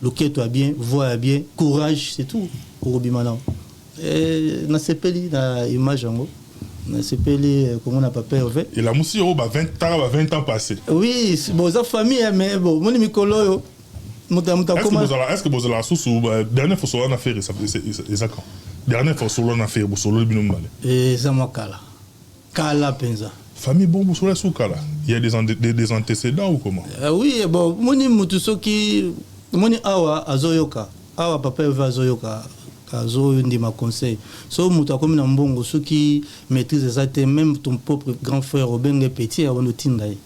loketo ya bien, voix ya bien, courage, c'est tout, okobima nao. Nasepeli na image yango, nasepeli komona papa Hervé. Elamusi oyo ba 20 ans, ba 20 ans passé. Oui, bon, eza famille, mais bon, moni mikolo oyo moto ya moto akoma. Est ce que bozala susu? Dernière fois solo na Ferre eza quand? Dernière fois solo na Ferre, bosololi bino mibale? Eza mwa kala, kala mpenza. Famille, bon, bosolo su kala, il y a des antécédents ou comment? Oui, bon, moni mutu soki moni awa azoyoka awa, papa Hervé azoyoka, azondima conseil. So moto akomi na mbongo, soki maîtrise eza te, même ton propre grand frère obenge petit, abandi otinda ye,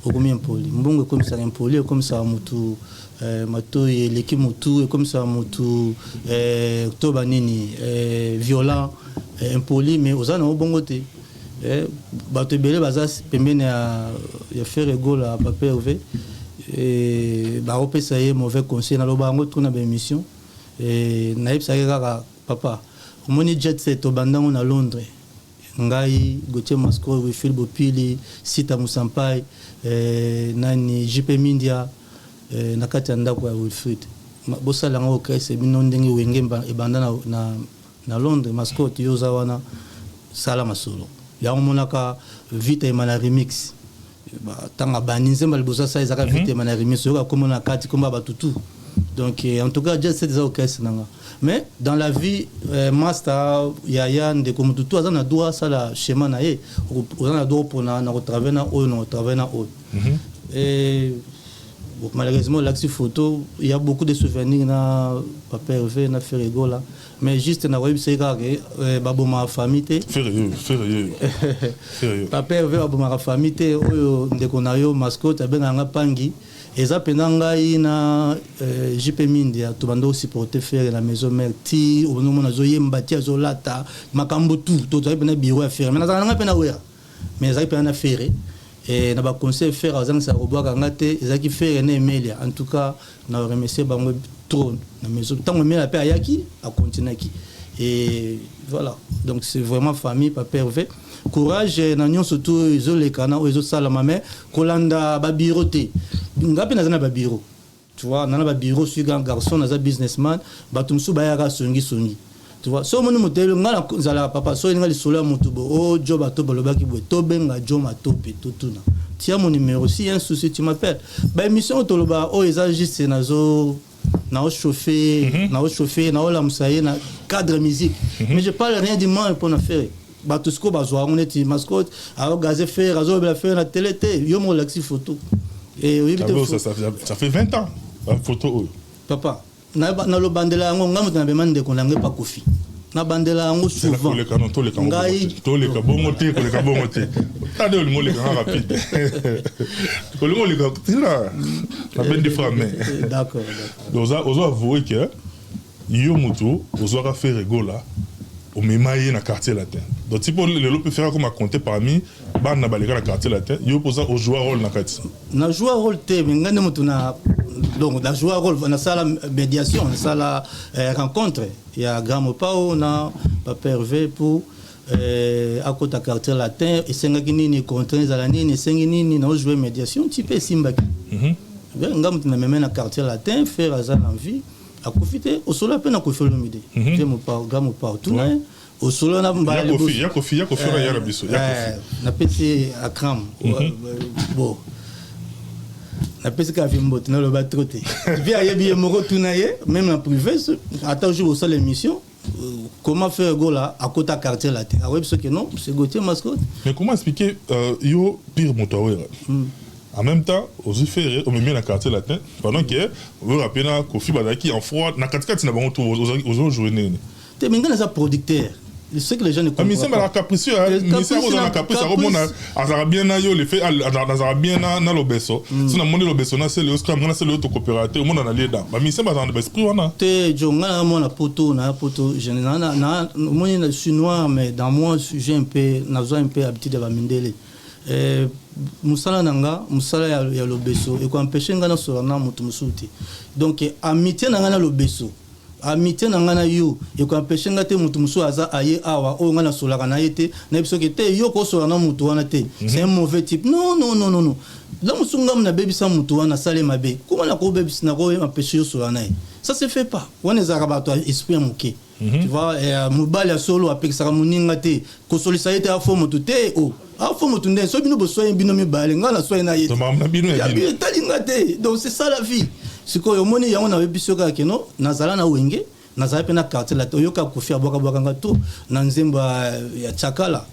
okomi impoli. Mbongo ekomisaka impoli, ekomisaka motu matoi eleki motu, ekomisaka motu to banini, violent, impoli, mais oza nango bongo te. Bato ebele baza pembeni ya Ferre Gola, papa Hervé, bakopesa ye mauvais conseil. Naloba yango tuna baémission, nayebisaki kaka papa: omoni jet set, obandango na Londres, ngai, Gautier Masco, Wifil Bopili, Sita Musampai, nani, JP Mindia, na kati ya ndako ya Wilfrid. Bosala yango orchestre bino ndenge Wenge ebanda na Londres. Mascotte, yo oza wana, sala masolo yango. Omonaka Vita ema na remix, ntango abandi nzembo liboso asala ezaka Vita ema na remix, oyoka kombo na kati, kombo ya bato tout. Donc en tout cas, jet set eza orchestre nanga. Mais dans la vie, master, yaya, ndeko, motu tu aza na droit asala schéma na ye. Oza na droit mpona na kotravaille na oyo, na kotravaille na oyo. Et bon, malheureusement olakisi photo, il y a beaucoup de souvenirs na papa Hervé, na Ferre Gola, mais juste nakoyebisa ye kaka ke babomaka famille te. Papa Hervé, babomaka famille te. Oyo ndeko na yo Mascotte abengaka nga pangi, eza mpenza ngai na JP Mindia, tobanda osupporte Ferre na Maison Mère ti omona azoyemba, ti azolata makambo tu. Tozali mpena bureau ya Ferre, mais nazalaka na ngai mpe na Wera, mais ezalaki mpena na Ferre. Na baconseil, Ferre azangisaka kobwaka nga te. Ezalaki Ferre na Emelia. En tout cas, na remercier bango trop na maison. Ntango Emelia mpe ayaki, akontinuaki, et voilà. Donc c'est vraiment famille. Papa Hervé, courage na nyonso tu ezoleka na oyo ezosalama, mais kolanda babureau te. Nga mpe naza na babureau, tu vois, naza na babureau, suis grand garçon, naza businessman. Bato mosusu bayaka songisongi, tu vois. So omoni moto nga nazalaka papa, so oyelinga lisolo ya motu bo o jo, bato balobaki boye, tobenga jo matope, totuna, tia mon numéro, si un souci, tu m'appelles. Baémission oyo toloba oyo eza juste nazo naochauffe, naochauffe, naolamusa ye na cadre musique, mais je parle rien du mal mpona Ferre. Bato sikoyo bazwa yango neti Mascotte aogaze Ferre, azolobela Ferre na télé te. Yo moko olakisi photo. Oyebi te, ça fait 20 ans photo oyo. Papa, nalobandela yango, ngai moto nabema ndeko na yango epa Kofi, nabandela yango souvent. Ngai toleka bongo te, koleka bongo te. Tade olingi olekanga rapide, olingi oleka tina nabendi fra, mais D'accord. Ozo avouer ke yo motu ozwaka Ferre Gola, omema ye na Quartier Latin. Donc ti mpo lelo mpe Ferre akoma compter parmi bana baleka na Quartier Latin, yo mpoza ojouer rôle na kati? Na jouer rôle te, mais ngai nde motu na, donc na jouer rôle, nasala médiation, nasala rencontre ya grand Mopao na papa Hervé pour akota Quartier Latin. Esengaki nini, contrat ezala nini, esengi nini, naojouer médiation ti mpe esimbaki. Nga motu nameme na Quartier Latin. Ferre aza na vie, akufi te. Osolo mpe na Kofi Olomide, vie Mopao, grand Mopao, tuna ye osolo na mbala. Ya Kofi, ya Kofi ya na biso. Napesi akram, bon, napesi kaka vi mbote, naloba trop te. Vi ayebi ye moko, tuna ye même na privé. Ata jour osala émission comment Ferre Gola akota Quartier Latin, akoyebi soki non, c'est Gauthier Mascotte. Mais comment expliquer yo pire moto awera, en même temps ozwi Ferre, omemi na Quartier Latin, pendant que Wera mpe na Kofi bazalaki en froid na katikati na bango to ozojouer nini? Te, mais ngai naza producteur, ce que les gens ne comprennent pas. Misema capricieux, misema oza na caprice, akomona azalaka bien na yo, le fait azalaka bien na lobeso. So namoni lobeso na sele oscram, nga na sele oyo tokopéra te, omona na lie da bamisema bazalaka na baesprit wana. Te, jo, nga na mona poto, na poto, je na omoni, je suis noir, mais dans moi j'ai un peu, nazwa un peu habitude ya bamindele. Mosala na nga, mosala ya Lobeso ekoempêche nga nasola na moto mosusu te. Donc amitié na nga na Lobeso, amitié na nga na yo ekoempêche nga te. Moto mosusu aza aye awa oyo nga nasolaka na ye te, nayebi soki te yo kosola na moto wana te, c'est un mauvais type. Non, non, non, non, non. La mosusu nga nabebisa moto wana, asali mabe, koma nakobebisa, nakoempêche yo sola na ye, ça se fait pas. Wana ezalaka bato ya esprit ya moke, tu vois. Mobali ya solo apekisaka moninga te kosolisa ye te, afo moto te, o afo moto nde so bino boswai bino mibale, ngai naswai na ye. Donc, makambo na bino ya Ya bino. Bino etali nga te. Donc c'est ça la vie. Sikoyo omoni yango, nayebi biso kaka keno nazala na Wenge, nazala mpe na Quartier Latin. Oyoka Kofi abwakabwaka nga to na nzembo ya Tsakala.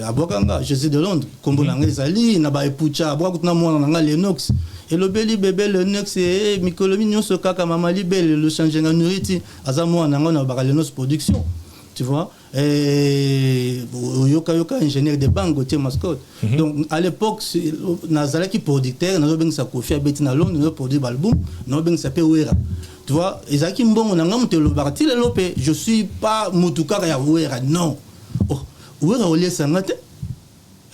Abwaka nga Jésus de Londres, nkombo na nga ezali na baepucha. Abwaka kutu na mwana na nga Lenox, elobeli bebe Lenox, mikolo mi nyonso kaka mama libele le change nga nourriti, aza mwana na nga na baka Lenox Production, tu vois. Oyoka yoka ingénieur de banque Gautier Mascotte. Donc à l'époque nazalaki producteur, nazobengisa Kofi abeti na Londres, nazoproduire baalbum, nazobengisa mpe Wera, tu vois. Ezalaki mbongo na nga moto elobaka ti lelo mpe je suis pas motu kaka ya Wera, non. Oh, Wera oliesa nga te.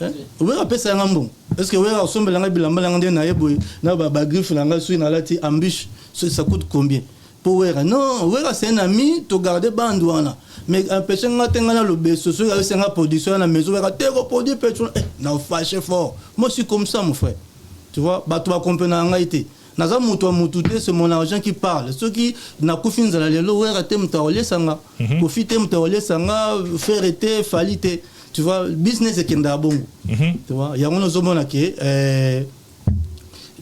Hein? Wera apesa yanga mbongo? Est ce que Wera osombela nga bilamba nanga nde naye boye na bagriffe na nga? Soki nalati embûche, ça coûte combien po Wera? Non, Wera c'est un ami, togarde bande wana, mais empêche nga te. Nga na Lobeso, soki ayosenga production ya na maison, Wera te koproduire pe na fâché fort. Moi, je suis comme ça, mon frère, tu vois. Bato bakomprena ngai te, naza moto ya motu te, c'est mon argent qui parle. Soki nakufi nzala lelo, Wera te moto akolesanga, Kofi te moto akolesanga, Ferre te, Fally te, tu vois. Business ekendaka bongo, tu vois. Yango nazomona ke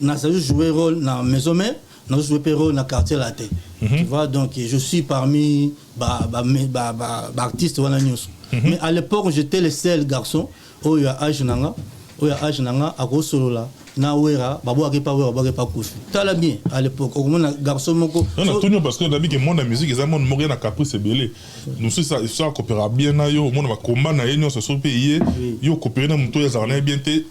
nazali jouer rôle na Maison Mère, nazo jouer mpe rôle na Quartier Latin, tu vois. Donc je suis parmi baartiste wana nyonso, mais à l'époque j'étais le seul garçon oyo ya âge na nga, oyo ya âge na nga akosolola na Wera. Babwaki pa Wera, babwaki pa Kofi. Tala bien, à l'époque okomona garçon moko. Non, natuni yo parce que nayebi ke monde ya musique eza monde moko ye na caprice ebele. Mosusu so akopera bien na yo, omona bakomba na ye nyonso. So mpe ye yo okopere na moto oyo azalaka na ye bien te,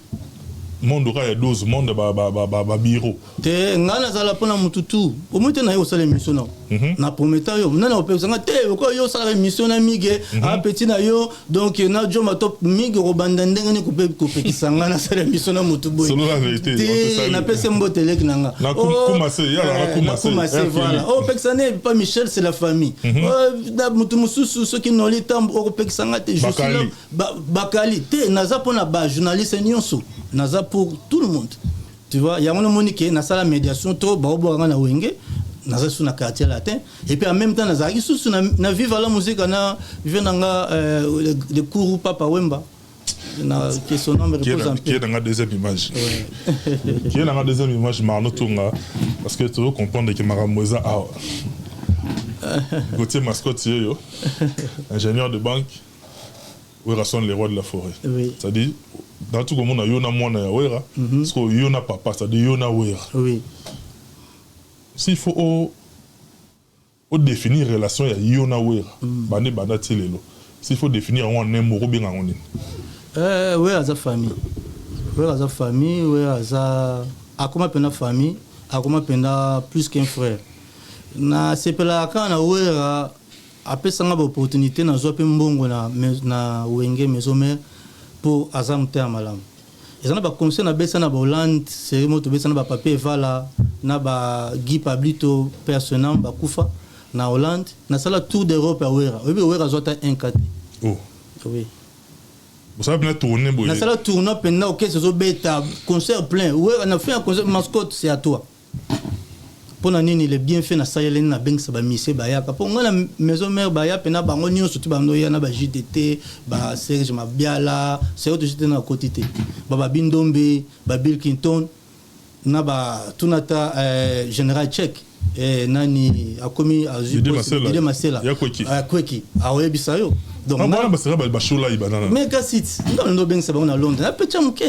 monde oka ya 12 monde babiro. Te, ngai nazala mpona motu tu. Omoi te, naye kosala émission na na prometa yo nani opekisanga te. Okoyo yo osalaka émission na Mige, apeti na yo, donc na Joma to Mige, okobanda ndenge nini kopekisa ngai nasala émission na motu boye? Selon la vérité, on te te salue. Napesi mbote eleki na nga. Na Oh, Kumase, yala, na Kumase, na Kumase, RTL. Voilà, opekisa ne pa Michel, c'est la famille. Oh, na motu mosusu soki noli ntambo, okopekisa nga te. Je suis Bakali. là, bakali te, naza mpona bajournaliste nyonso, naza pour tout le monde, tu vois. Yango namoni ke nasala médiation to baobwaka nga na Wenge, naza susu na Quartier Latin, et puis en même temps nazalaki susu na Viva la Musique na vie na nga, le cours Papa Wemba na que son nom Qui est repose en qui est paix. Dans la deuxième image, qui est dans la deuxième image, Marno Tonga, parce que tu veux comprendre que makambo eza awa. Gauthier Mascotte yo, ingénieur de banque, Werason le roi de la forêt. C'est-à-dire dans tout le monde yo na mwana ya Wera, parce que yo na papa, c'est-à-dire yo na Wera. S'il faut o définir relation ya yo na Wera bande banda ti lelo, s'il faut définir yango en un mot, obenga yango nini? Wera aza famille, Wera aza famille, Wera aza akoma mpena famille, akoma mpenza plus qu'un frère. Nasepelaka kaka na Wera, apesanga baopportunité, nazwa mpe mbongo na Wenge Maison Mère, mpo aza motema malamu. Eza na baconseil nabesa na bahollande série moko, tobesa na bapapier evala na baguy Pablito personnel bakufa na Hollande. Nasala tour d'Europe ya Wera. Oyebi Wera azwa ata 1 ka te. Oh. Oui. Bosala mpena tourne boye? Nasala tournoi mpenza, okese ezobeta concert plein. Wera na fin ya concert: "Mascotte, c'est à toi." Mpo na nini? Le bienfait nasaleleni, nabengisa bamisie bayaka mpo ngai na Maison Mère, baya mpena bango nyonso ti bando ya na ba JTT, ba Serge Mabiala, Serge to JTT na koti te, bababi Ndombe, ba Bill Clinton na batuna ta général Tchèque, nani akomi azwi Didi poste- Masela. Didi Masela. Ya Kweki. Ah, Kweki aoyebisa yo. Donc Ah, bwana baseka bashola ye banana. Mais kasi ti nga ndo obengisa bango na Londres, napetya moke,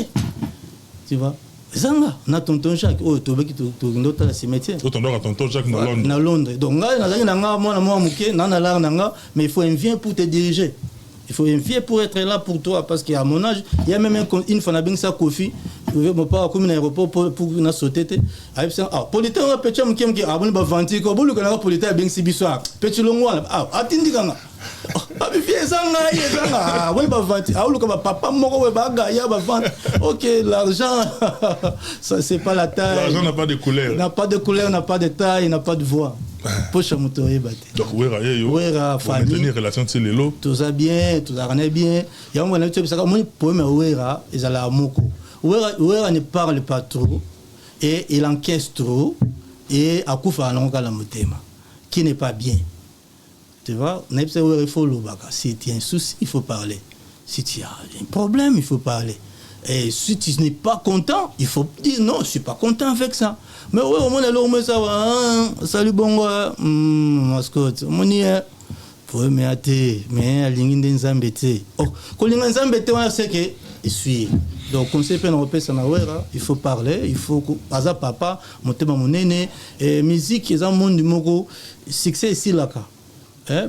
tu vois. Ezanga na tonton Jacques oyo tobeki, tokende otala cimetière. Oyo tondaka tonton Jacques na Londres. Na Londres. Donc ngai nazalaki na nga mwana mwa moke na lare na nga, mais il faut un vieux pour te diriger, il faut un vieux pour être là pour toi, parce qu'à mon âge il y a même une fois nabengisa Kofi mopa akomi na aéroport pour nasauter te, ayebisa: "Ah, polité nga petya moke moke aboni bavanti ko boluka nanga polité." Abengisi biso: "Ah, peti longo wana, ah, atindikanga abi vie." Eza ngai, eza nga. Woni baventi aoluka bapapa moko boye bagaya bavente. Ok, l'argent, ça, c'est pas la taille. L'argent n'a pas de couleur. N'a pas de couleur, n'a pas de taille, n'a pas de voix. Poche ya moto oyeba te. Donc Wera ye yo. Wera, famille. Maintenir relation ti lelo. Toza bien, tozalaka na bien. Yango wana toyebisaka, omoni, problème ya Wera ezalaka moko. Wera, Wera ne parle pas trop et il encaisse trop et akufaka nango kaka na motema, qui n'est pas bien, tu vois. Nayebisa Wera, il faut olobaka. Si tu as un souci, il faut parler. Si tu as un problème, il faut parler. Et si tu n'es pas content, il faut dire: non, je suis pas content avec ça. Mais ouais, omoni eloko mo esawa, salut, bongo, mascotte, omoni problème ya te, mais alingi nde Nzambe te. Oh, kolinga Nzambe te wana seke esui. Donc conseil mpe na kopesa na Wera, il faut parler, il faut aza papa motema monene. Musique eza monde moko, succès esilaka.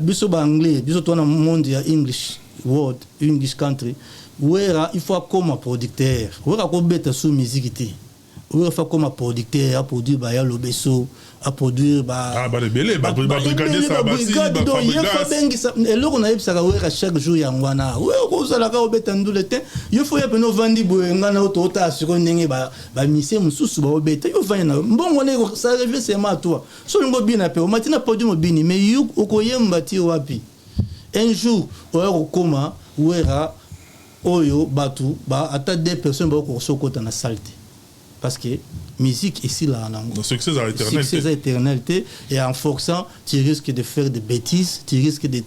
Biso baanglais, biso towana monde ya English world, English country. Wera, il faut akoma producteur. Wera akobeta su musique te. Wera faut akoma producteur, aproduire baya lobeso, aproduire. Ye faut abengisa. Eloko nayebisaka Wera chaque jour yango wana: Wera, kozalaka obeta ndule te. Yo faut ya pene ovandi boye, nga na tootala sikoyo ndenge bamisie mosusu baobeta. Yo ovandi na mbongo wana, ça revient seulement à toi. So olingi obina mpe omati na podium, obini, mais yo okoyemba ti wapi? Un jour oya kokóma Wera oyo bato ba ata deux personnes bakokoka okota na salle te, parce que musique esilaka nango. Succès eza éternel. Succès eza éternel te. Et en forçant, tu risques de faire des bêtises, tu risques de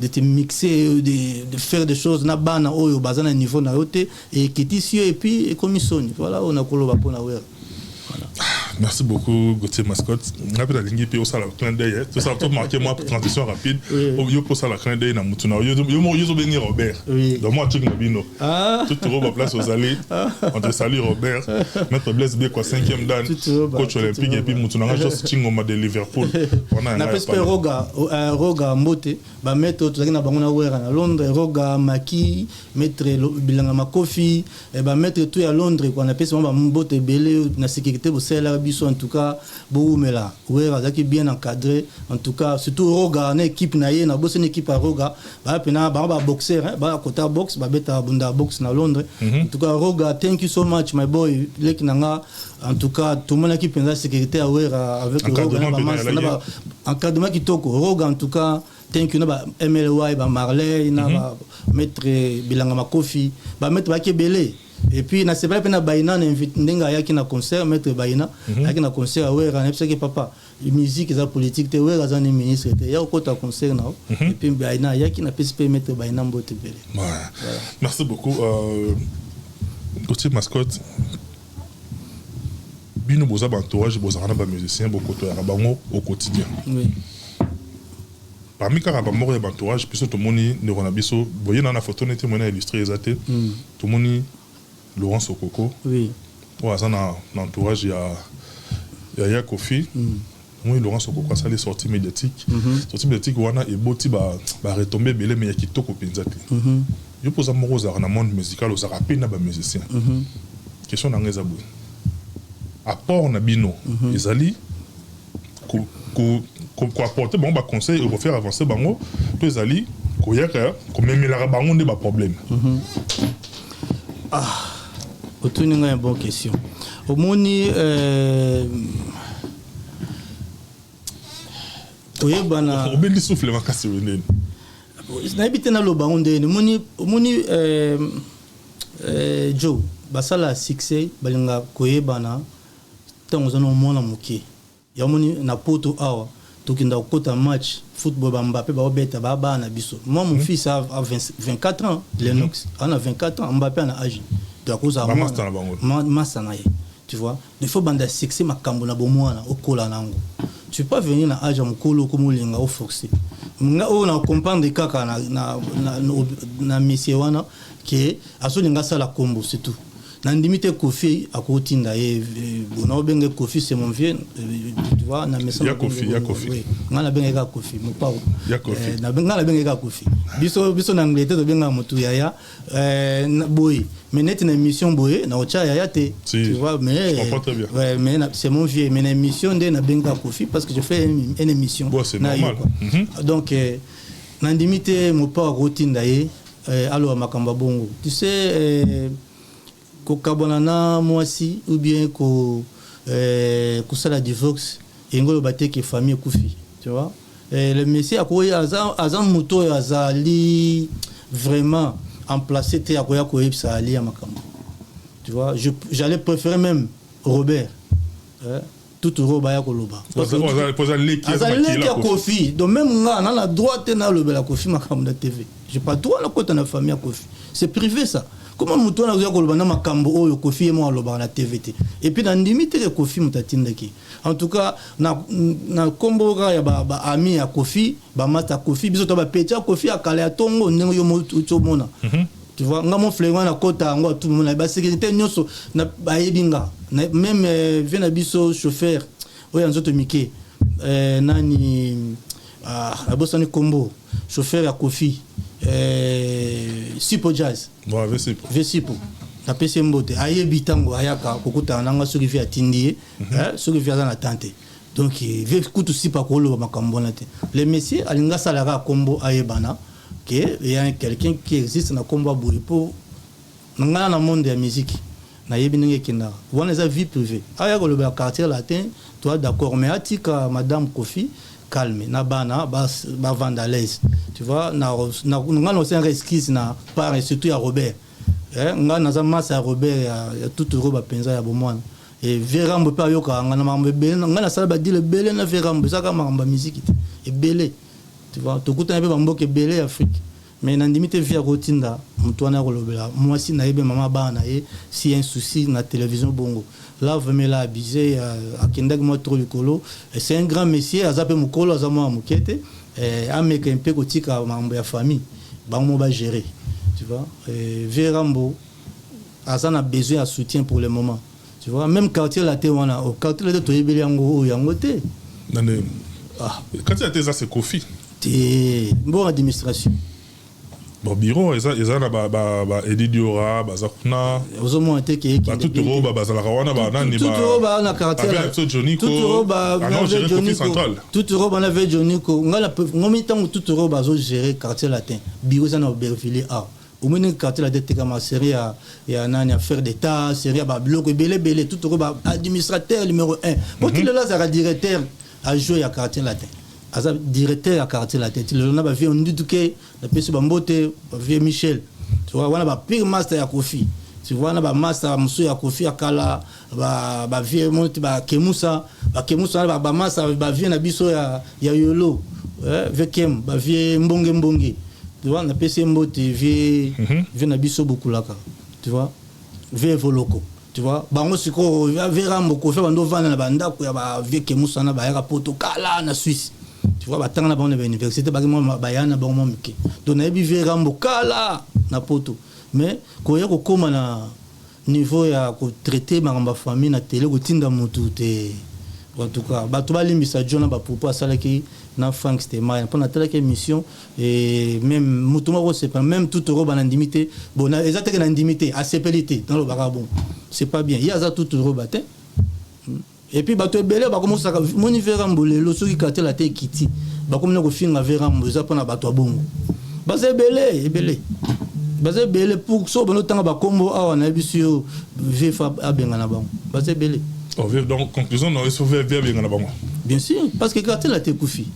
te mixer, de faire des choses na bana oyo baza na niveau na yo te, ekitisi yo et puis ekomi soni. Voilà oyo nakoloba mpona Wera. Voilà. Merci beaucoup, Gauthier Mascotte. Nga mpe nalingi mpe osala clin d'œil, tosala to marqué moi transition rapide. Yo mpo osala clin d'œil na mutu na yo yo ozobengi Robert. Donc moi atiki na bino tout toro place ozali, on te salue Robert, maître Blaise Bekwa, cinquième dan, coach olympique, et puis mutu nanga Jos Chingoma de Liverpool. Napesi mpe Roga, Roga mbote, bamaître oyo tozalaki na bango na Wera na Londres, Roga Maki, maître Bilanga Makofi, bamaître to ya Londres quoi. Napesi bango bambote ebele na sécurité bosalelaka biso. En tout cas bowumela. Wera azalaki bien encadré, en tout cas surtout Roga na équipe na ye. Nabosani équipe ya Roga, baya mpena bango baboxer, baya kota boxe, babetaka bunda ya boxe na Londres. En tout cas Roga, thank you so much, my boy, leki na nga. En tout cas tomonaki mpenza sécurité ya Wera avec Roga na encadrement kitoko. Roga, en tout cas thank you, na ba Mly, ba Marley, na ba maître Bilanga Makofi, bamaître bayaki ebele. Et puis nasepela mpe na Baina na ndenge ayaki na concert. Maître Baina ayaki na concert ya Wera. Nayebisaki papa, musique eza politique te, Wera aza ni ministre te, ya kokota concert na yo. Et puis Baina ayaki, napesi mpe maître Baina mbote ebele. Merci beaucoup, Gauthier Mascotte. Bino boza baentourage, bozalaka na bamusicien, bokotoyaka bango au quotidien. Parmi kaka bamoko ya baentourage, biso tomoni ndeko na biso boye na photo neti mona illustré eza te. Tomoni Laurent Sokoko oyo aza na entourage ya Kofi. Tomoni Laurent Sokoko asali sortie médiatique. Sortie médiatique wana eboti baretombées ebele, mais ya kitoko mpenza te. Yo mpo oza moko ozalaka na monde musical, ozalaka mpe na bamusicien, question na nga eza boye: apport na bino ezali koapporter bango baconseil, kofaire avancer bango, to ezali koyaka komemelaka bango nde baproblème? Ah, otuni ngai bonne question. Omoni, koyebana Obendi souffle makasi oyo ndeni? Nayebi te naloba ngo ndeni. Omoni, jo basala succès, balingaka koyebana ntango oza na mwana moke. Yamoni na Poto awa, tokenda kokota match football, bambape baobeta, baa bana na biso. Moi, mon fils a 20, 24 ans, Lennox ana 24 ans, Mbappé ana âge, donc akozala masa na ye, tu vois. Il faut banda succès, makambo na bomwana okola nango. Tu peux pas venir na âge ya mokolo okoma olinga oforcer. Nga oyo na comprendre kaka na monsieur wana ke azolinga asala kombo, c'est tout. Nandimi te Kofi akotinda ye. Bona obenge Kofi, c'est mon vieux, tu vois, na mesa. Ya Kofi, ya Kofi. Nga nabenge kaka Kofi Mopao. Ya Kofi. Nga nabenge kaka Kofi. Biso na Angleterre tobengaka motu yaya boye, mais neti na émission boye na otya yaya te, tu vois. Mais ouais, mais c'est mon vieux, mais na émission nde nabengaka Kofi parce que je fais une émission. Bon, c'est normal. Donc Nandimi te Mopao akotinda ye aloba makambo ya bongo. Tu sais, kokabwana na mwasi ou bien kosala divorce, elingi oloba te ke famille ekufi, tu vois. Le monsieur akoya, aza moto oyo azali vraiment en place te akoya koyebisa Ali ya makambo, tu vois. J'allais préférer même Robert, tout oyo baya koloba. Aza leki ya Kofi. Donc même nga na droit te nalobela Kofi makambo na TV. J'ai pas droit nakota na famille ya Kofi, c'est privé, ça. Comment moto wana azoya koloba na makambo oyo Kofi ye mo alobaka na TV te? Et puis nandimi te ke Kofi moto atindaki. En tout cas, na nkombo kaka ya baami ya Kofi, bamasta ya Kofi, biso to bapeti ya Kofi ya kala ya ntongo, ndenge yo omona, tu vois, nga mo frère wana nakota yango atumona basécurité nyonso bayebi nga. Même vie na biso, chauffeur oyo ya nzoto mike, nani, nabosani kombo, chauffeur ya Kofi, Sipo Jazz. Vesipo, napesi ye mbote. Ayebi ntango ayaka kokutana nanga, soki vie atindi ye, soki vie aza na temps te. Donc vie kutu Sipo akoloba makambo wana te. Le monsieur alingi asalaka kombo, ayebana ke ya quelqu'un qui existe na kombo ya boye. Mpo na ngai, na monde ya musique, nayebi ndenge ekendaka. Wana eza vie privée. Aya kolobela Quartier Latin, toi, d'accord, mais atika madame Kofi calme na bana, bavanda à l'aise, tu vois. Nga na osenga excuse na part et surtout ya Robert. Nga naza masa ya Robert ya tuturo bapenza ya bomwana. E vieux Rambo mpe ayokaka nga na makambo ebele. Nga nasala badile ebele na vieux Rambo, eza kaka makambo ya musique te, ebele, tu vois. Tokutana mpe bamboka ebele ya Afrique, mais nandimi te vie akotinda moto wana akolobela mwasi na ye mpe mama bana na ye si un souci na télévision bongo. Là, vraiment, il a abusé, akendaki mwa trop likolo. C'est un grand monsieur, aza mpe mokolo, aza mwana moke te. Ameka mpe kotika makambo ya famille, bango mo bagérer, tu vois. Vieux Rambo aza na besoin ya soutien pour le moment, tu vois. Même Quartier Latin wana, au Quartier Latin toyebeli yango oyo yango te. Ah. Quartier Latin eza, c'est Kofi. Te, bon, administration. Bon, bureau eza na ba Edi Diora, baza kuna. Ozomona te ke Batuturo bazalaka wana, banani. Tuturo ba na quartier. Tuturo ba Tuturo ba na ve Joniko. Nga ngomi ntango Tuturo bazogérer Quartier Latin, bureau eza na Aubervilliers. A omoni Quartier Latin etekama, série ya nani, affaire d'état, série ya babiloko ebele ebele. Tuturo ba administrateur numéro 1 po ti lelo azalaka directeur adjoint ya Quartier Latin, aza directeur ya Quartier Latin ti lelo. Na bavieux Ndutuke, napesi bambote, bavieux Michel, tu vois, wana bapire master ya Kofi, tu vois, na bamaster mosusu ya Kofi ya kala, bavieux moti, bakemusa, bakemusa wana, bamaster, bavieux na biso ya yolo, vieux Kem, bavieux Mbonge Mbonge, tu vois. Napesi ye mbote, vieux na biso Bokulaka, tu vois, vieux Voloko, tu vois. Bango sikoyo, vieux Rambo, Kofi bando ovanda na bandako ya bavieux Kemusa na bayaka poto kala na Suisse, tu vois. Batanga na bango na bauniversité, baki mwa baya na bango mwa mike. Donc nayebi vieux Rambo kala na poto, mais koya kokóma na niveau ya kotraiter makambo ya famille na télé, kotinda motu te. En tout cas, bato balimbisa jo na bapropos asalaki na Frank Stemai, mpo natalaki émission et même motu moko osepela, même tout oroba na ndimi te. Bon, eza teke na ndimi te, asepeli te, nalobaka bon, c'est pas bien. Ye aza tout oroba te. Et puis bato ebele bakomosaka moni vieux Rambo lelo, soki Quartier Latin ekiti, bakomi na kofinga vieux Rambo. Eza mpona bato ya bongo, baza ebele ebele, baza ebele. Pour so bano otanga bakombo awa, nayebi si yo vie fa abenga na bango, baza ebele. Oh, donc conclusion, non, il faut vieux abenga na bango. Bien sûr, parce que Quartier Latin ekufi.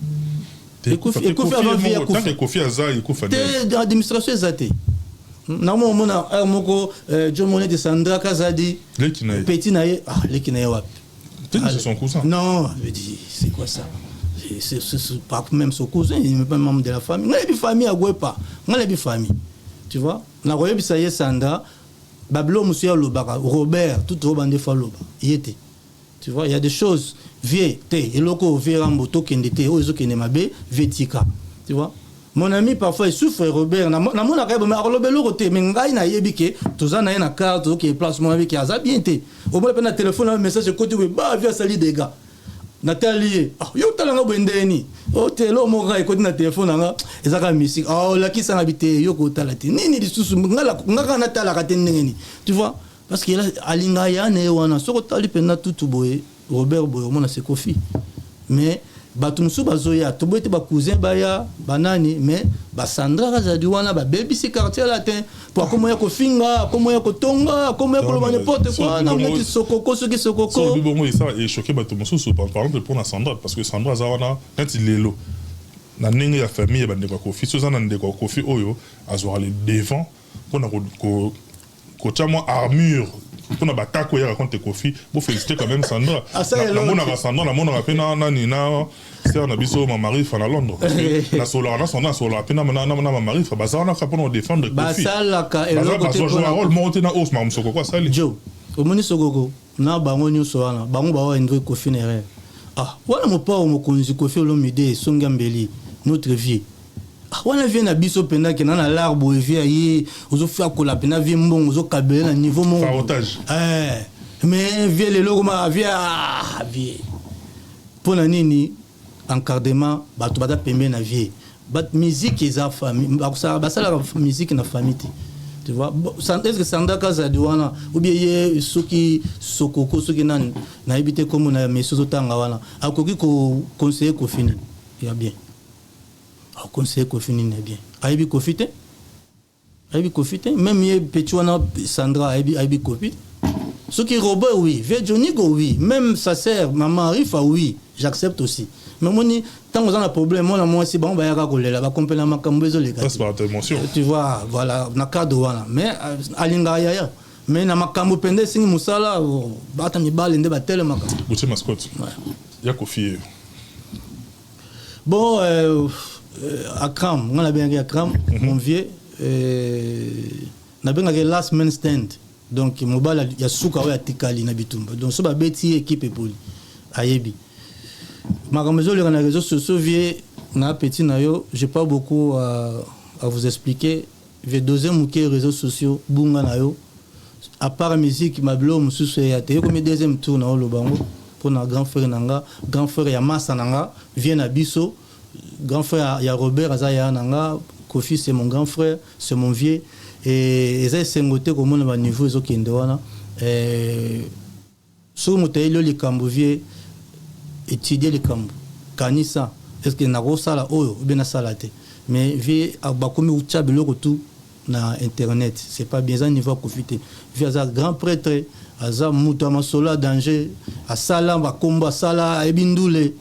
Ekufi avant vie. Tant que Kofi aza, ekufa te. Administration eza te. Namo omona heure moko jo mona ete Sandra Kazadi. Leki na ye. Petit na ye, ah, leki na ye wapi? C'est son cousin. Non, je dis, c'est quoi ça? C'est pas même son cousin, il n'est pas membre de la famille. Nga yebi famille agwepa, nga yebi famille, tu vois. Nakoyebisa ye Sandra babilo mosusu ye alobaka Robert tout oyo bande fo aloba ye te, tu vois. Il y a des choses, vieux te, eloko vieux Rambo tokende te, oyo ezokende mabe, vieux tika, tu vois. Mon ami, parfois il souffre, Robert. Namonaka ye, akoloba eloko te, mais ngai nayebi ke toza na ye na carte, tozokende place moko, nayebi ke aza bien te. Omona mpe na telefone na message ekoti boye, ba vieux asali dégâts. Natali ye: "Ah, yo otalanga boye ndeni o te?" Eloko moko kaka ekoti na telefone nanga, eza kaka misike. Olakisanga bi te, yo kotala te nini lisusu, nga kaka natalaka te ndenge nini, tu vois, parce que alingaka ya na ye wana. Soki otali mpenza tutu boye, Robert boye, omona c'est Kofi, mais Bato mosusu bazoya, toboyi te, bacousin baya, banani, mais basandra Kazadi wana babebisi Quartier Latin, po akomoya kofinga, akomoya kotonga, akomoya koloba n'importe quoi na neti Sokoko, soki Sokoko. Bongo esala echoquer bato mosusu, par exemple mpona Sandra, parce que Sandra aza wana neti lelo na ndenge ya famille ya bandeko ya Kofi. So eza na ndeko ya Kofi oyo azwaka le devant mpona kotia mwa armure mpona batako oyaka contre Kofi, bofélicité quand même Sandra. Namonaka Sandra, namonaka mpe na nani, na sœur na biso Mamarifa na Londres. Nasololaka na Sandra, nasololaka mpe na Mamarifa. Baza wana kaka mpona kodéfendre Kofi. Basalaka eloko te. Rôle moko te na os makambo Sokoko asali. Jo, omoni Sokoko na bango nyonso wana, bango bawa induire Kofi na erreur. Ah, wana mopao mokonzi Kofi Olomide, esongi ya mbeli, notre vie. Ah, wana vie na biso mpenza kenda na lar boye, vie aye ozofiakola mpenza, vie mbongo ozokabele na niveau moko. Eh, mais vie lelo koma vie, ah, vie mpo na nini? Encadrement, bato baza pembeni na vie. Musique eza famille, basalaka musique na famille te, tu vois? Est ce que Sandra Kazadi wana ou bien ye soki Sokoko, soki nani, nayebi te kombo na mesi ozotanga wana, akoki koconseiller Kofi nini ya bien? Aconseiller Kofi nini ya bien? Ayebi Kofi te, ayebi Kofi te. Même ye petit wana Sandra ayebi Kofi. Soki Robert, oui. Vie Jonigo, oui. Même sa sœur Maman Arifa, oui, j'accepte aussi. Mais moni ntango oza na problème, mwana mwasi, bango bayaka kolela, bakompela makambo ezoleka, tu vois? Voilà, na cadre wana. Mais alingaka yaya, mais na makambo mpenza esingi mosala, bata mibale nde batelemaka. Gautier Mascotte ya Kofi. Bon, Akram, nga nabengaki Akram, mon vieux, nabengaki last man stand, donc mobali ya suka oyo atikali na bitumba. Donc so babeti ye, équipe epoli. Ayebi makambo ezoleka na réseaux sociaux. Vie na petit na yo, j'ai pas beaucoup à vous expliquer. Vie, deuxième moke, réseaux sociaux bunga na yo, à part musique, mabilo mosusu eya te. Ekomi deuxième tour na oloba yango mpona grand frère na nga, grand frère ya masa na nga, vie na biso, grand frère ya Robert, aza ya na nga. Kofi, c'est mon grand frère, c'est mon vieux. Et eza esengo te komona baniveau ezokende wana. Soki moto ayeli yo likambo, vie, étudie likambo, kanisa: est ce que nakosala oyo obe nasala te? Mais vie, bakomi kotya biloko tu na internet, c'est pas bien. Eza niveau ya Kofi te. Vie aza grand prêtre, aza moto ya masolo ya danger, asala bakombo, asala, ayebi ndule,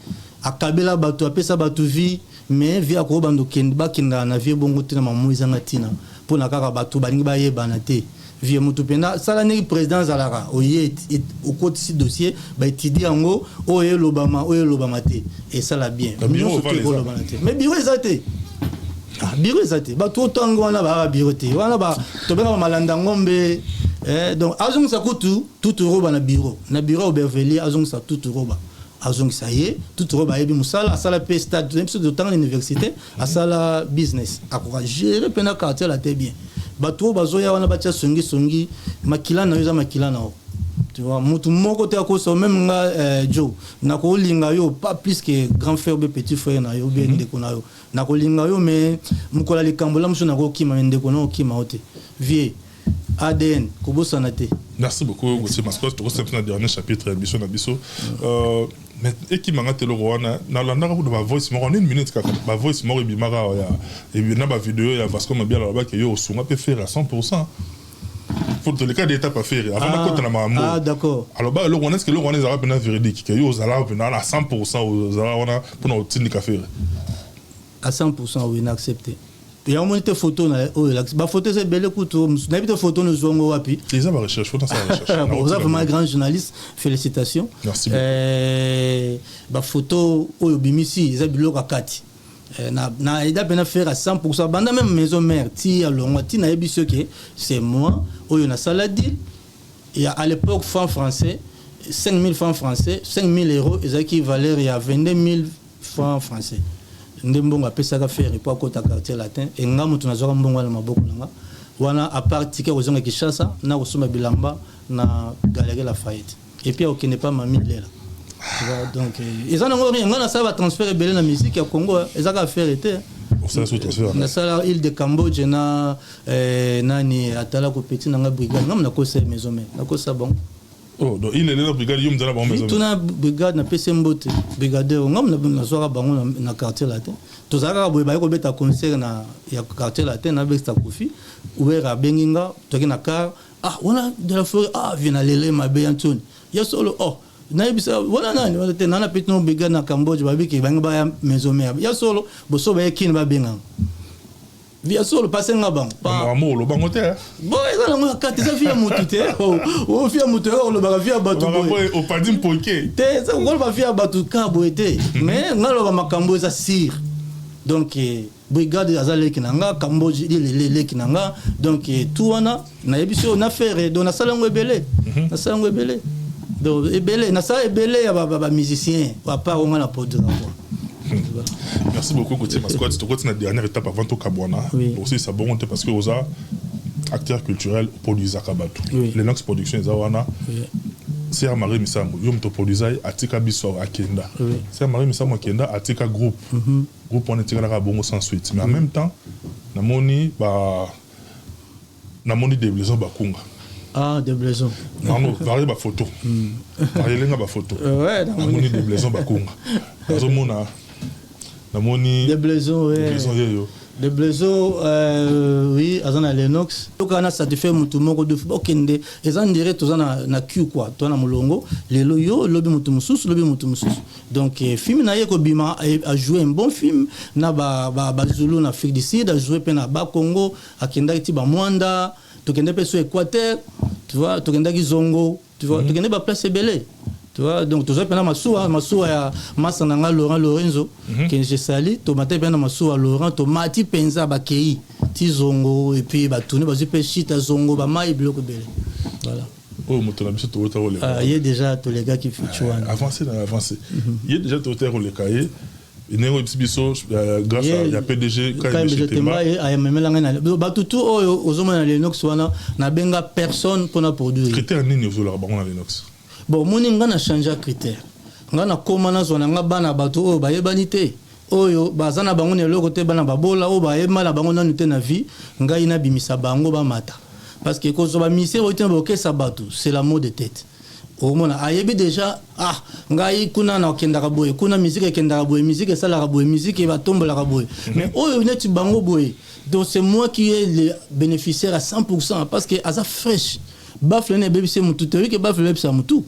akabela bato, apesa bato vie. Mais vie akobanda okende, bakendaka na vie bongo te na mamu ezanga ntina, mpona kaka bato balingi bayebana te. Vie moto mpenza sala ndenge président azalaka, oye okotisi dossier, baétudie yango, oyo elobama, oyo elobama te, esala bien. Nyonso te ekolobana te. Mais bureau eza te. Ah, bureau eza te. Bato otango wana baa bureau te wana, tobengaka malanda ngombe. Donc azongisa kutu Tutu Roba na bureau, na bureau Aubervilliers. Azongisa Tutu Roba, azongisa ye Tutu Roba. Ayebi mosala, asala mpe stade. Biso totanga na université, asala business, akoka gérer mpe na Quartier Latin bien. Bato oyo bazoya wana batia songisongi, makila na yo eza makila na yo, tu vois? Mutu moko te akosa. Même nga, Joe, nakolinga yo pas plus que grand frère ou petit frère na yo ou bien ndeko na yo. Nakolinga yo, mais mokolo ya likambo la mosusu nakokima, mais ndeko na okima yo te. Vie ADN kobosana te. Merci beaucoup, Gautier Mascotte. Tokosala na dernier chapitre ya biso na biso. Mais ekimanga te eloko wana, nalandaka kutu bavoice moko en une minute kaka, bavoice moko ebimaka ya na bavideo ya Vasco Mabiala, alobaki yo osunga mpe Ferre à 100. Faut toleka de étape affaire avant nakota na makambo. Ah, d'accord. Aloba eloko wana, est-ce eloko wana ezalaka mpena véridique ke yo ozalaka mpena na 100, ozalaka wana mpona kotindika Ferre? À 100, oui, na accepté. Yango moni te, photo na oyo elakisi bafoto eza ebele kutu, nayebi te photo nozwango wapi. Eza barecherche, faut nasala recherche. Oza vraiment grand journaliste, félicitations. Merci. Bafoto oyo obimisi eza biloko ya kati. Na eda mpena Ferre à 100, banda même Maison Mère ti alongwa ti nayebi soki c'est moi oyo nasala deal ya à l'époque franc français, 5000 francs français, 5000 euros ezalaki valeur ya 22 000 francs français. Nde mbongo apesaka Ferre mpo akota Quartier Latin. Enga moto nazwaka mbongo wana maboko na nga wana, à part ticket kozonga Kinshasa na kosomba bilamba na Galerie Lafayette, et puis akokende pa mami lela. Tu vois, donc eza nango rien. Nga nasala batransfert ebele na musique ya Congo, eza kaka Ferre te. Nasala Île de Cambodge na nani, atala kopeti nanga brigade, ngam nakosa Maison Mère, nakosa. Bon. Oh, donc il est na brigade, yo mzala bango maison. Tuna brigade, napesi mbote brigadier. Nga nazwaka bango na Quartier Latin. Tozalaka kaka boye, baye kobeta concert na ya Quartier Latin na Bexta Kofi. Wera abengi nga, toki na car. Ah, wana de la forêt, ah, vie na lele mabe ya ntoni ya solo. Oh, nayebisa wana nani wana te, nana peti no brigade na Cambodge, babiki bangi baya maison mère ya solo boso baye kini babenganga ya solo pase nga bango. Amour olobango te. Bon, eza nango ya kati, eza vie ya motu te. O vie ya motu eka kolobaka vie ya bato boye. Opadi mpoke. Te, eza koloba vie ya bato kaka boye te, mais nga loba makambo eza sire. Donc brigade aza leki na nga, Cambodge ilele leki na nga. Donc tout wana nayebi so na faire. Donc nasala yango ebele, nasala yango ebele. Donc ebele, nasala ebele ya bamusicien à part onga na produire quoi. Merci beaucoup, Gauthier Mascotte. Tokoti na dernière étape avant tokabwana. Aussi ça bon te parce que oza acteur culturel, produisaka bato. Lenox Production eza wana. Sœur Marie Misambo, yo moto produisa ye, atika biso, akenda. Sœur Marie Misambo akenda, atika groupe. Groupe wana etikalaka bongo sans suite. Mais en même temps, namoni ba namoni Deblaison Bakunga. Ah, de Blaison. Nano varie bafoto, varielenga bafoto. Namoni Deblaison Bakunga, nazomona, namoni De Blaison, ouais. Deblaison yeyo. De Blaison, oui, aza na Lenox. Toka na satisfait mutu moko de okende, eza ndire toza na queue quoi, toza na molongo. Lelo yo, lobi mutu mosusu, lobi mutu mosusu. Donc film na ye kobima, a joué un bon film na ba Zulu na Afrique du Sud, a joué pe na ba Congo, akendaki ti ba Mwanda, tokende pe so Équateur, tu vois, tokendaki Zongo, tu vois, tokende ba place ebele. Tu vois, donc toza mpe na masuwa, masuwa ya masa na nga Laurent Lorenzo, que je sali. Tomata mpe na masuwa Laurent, tomati mpenza, bakei ti Zongo et puis batuni bazwi mpe shita Zongo, bamai biloko ebele, voilà. Oyo moto na biso towota koleka. Ah, ye déjà tolekaki fichu wana. Avancé na avancé, ye déjà towota koleka ye ndenge oyebisi biso grâce ya PDG. KMB Temba ayamemela ngai na bato tu oyo ozomona na Lenox wana, nabenga personne mpona produire. Critère nini ozolaka bango na Lenox? Bon, omoni, ngai na change critère. Ngai nakóma nazwa na nga bana bato oyo bayebani te, oyo baza na bango na eloko te, bana babola oyo bayeba na bango nanu te na vie. Ngai nabimisa bango bamata, parce que kozwa bamusicien oyo te na baokesa bato, c'est la mot de tête. Omona ayebi déjà: ah, ngai kuna nakendaka boye, kuna musique ekendaka boye, musique esalaka boye, musique batombolaka boye. Mais oyo neti bango boye, donc c'est moi qui est le bénéficiaire à 100%, parce que aza fraîche. Bafle na ebebisi mutu te, oyiki bafle ebebisa mutu.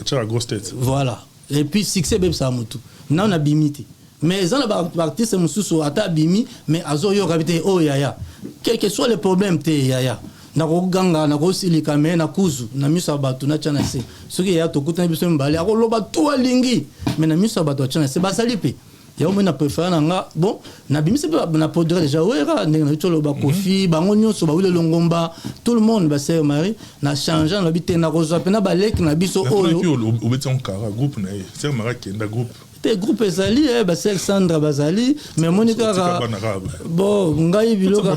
Tiaka grosse tête. Voilà, et puis succès ebebisaka mutu. Nano nabimi te, mais eza na baartiste mosusu ata abimi, mais azoyoka te. Oyo yaya, quel que soit le problème te, yaya, nakoganga, nakosilika, me na kuzu na miso ya bato natya na se. Soki yaya tokutani biso mibale, akoloba tu alingi, mais na miso ya bato atya na se. Bazali mpe yango moi na préféré na nga. Bon, nabimisi mpe na produire déjà Wera, ndenge nayi toloba, Kofi, bango nyonso bawile Longomba, tout le monde, basere Marie. Na change, nalobi te, nakozwa mpena baleki na biso oyo. Obeti yango kara groupe na ye, sere Marie akenda groupe. Te, groupe ezali, basere Sandra bazali, mais omoni kaka bon, ngai biloko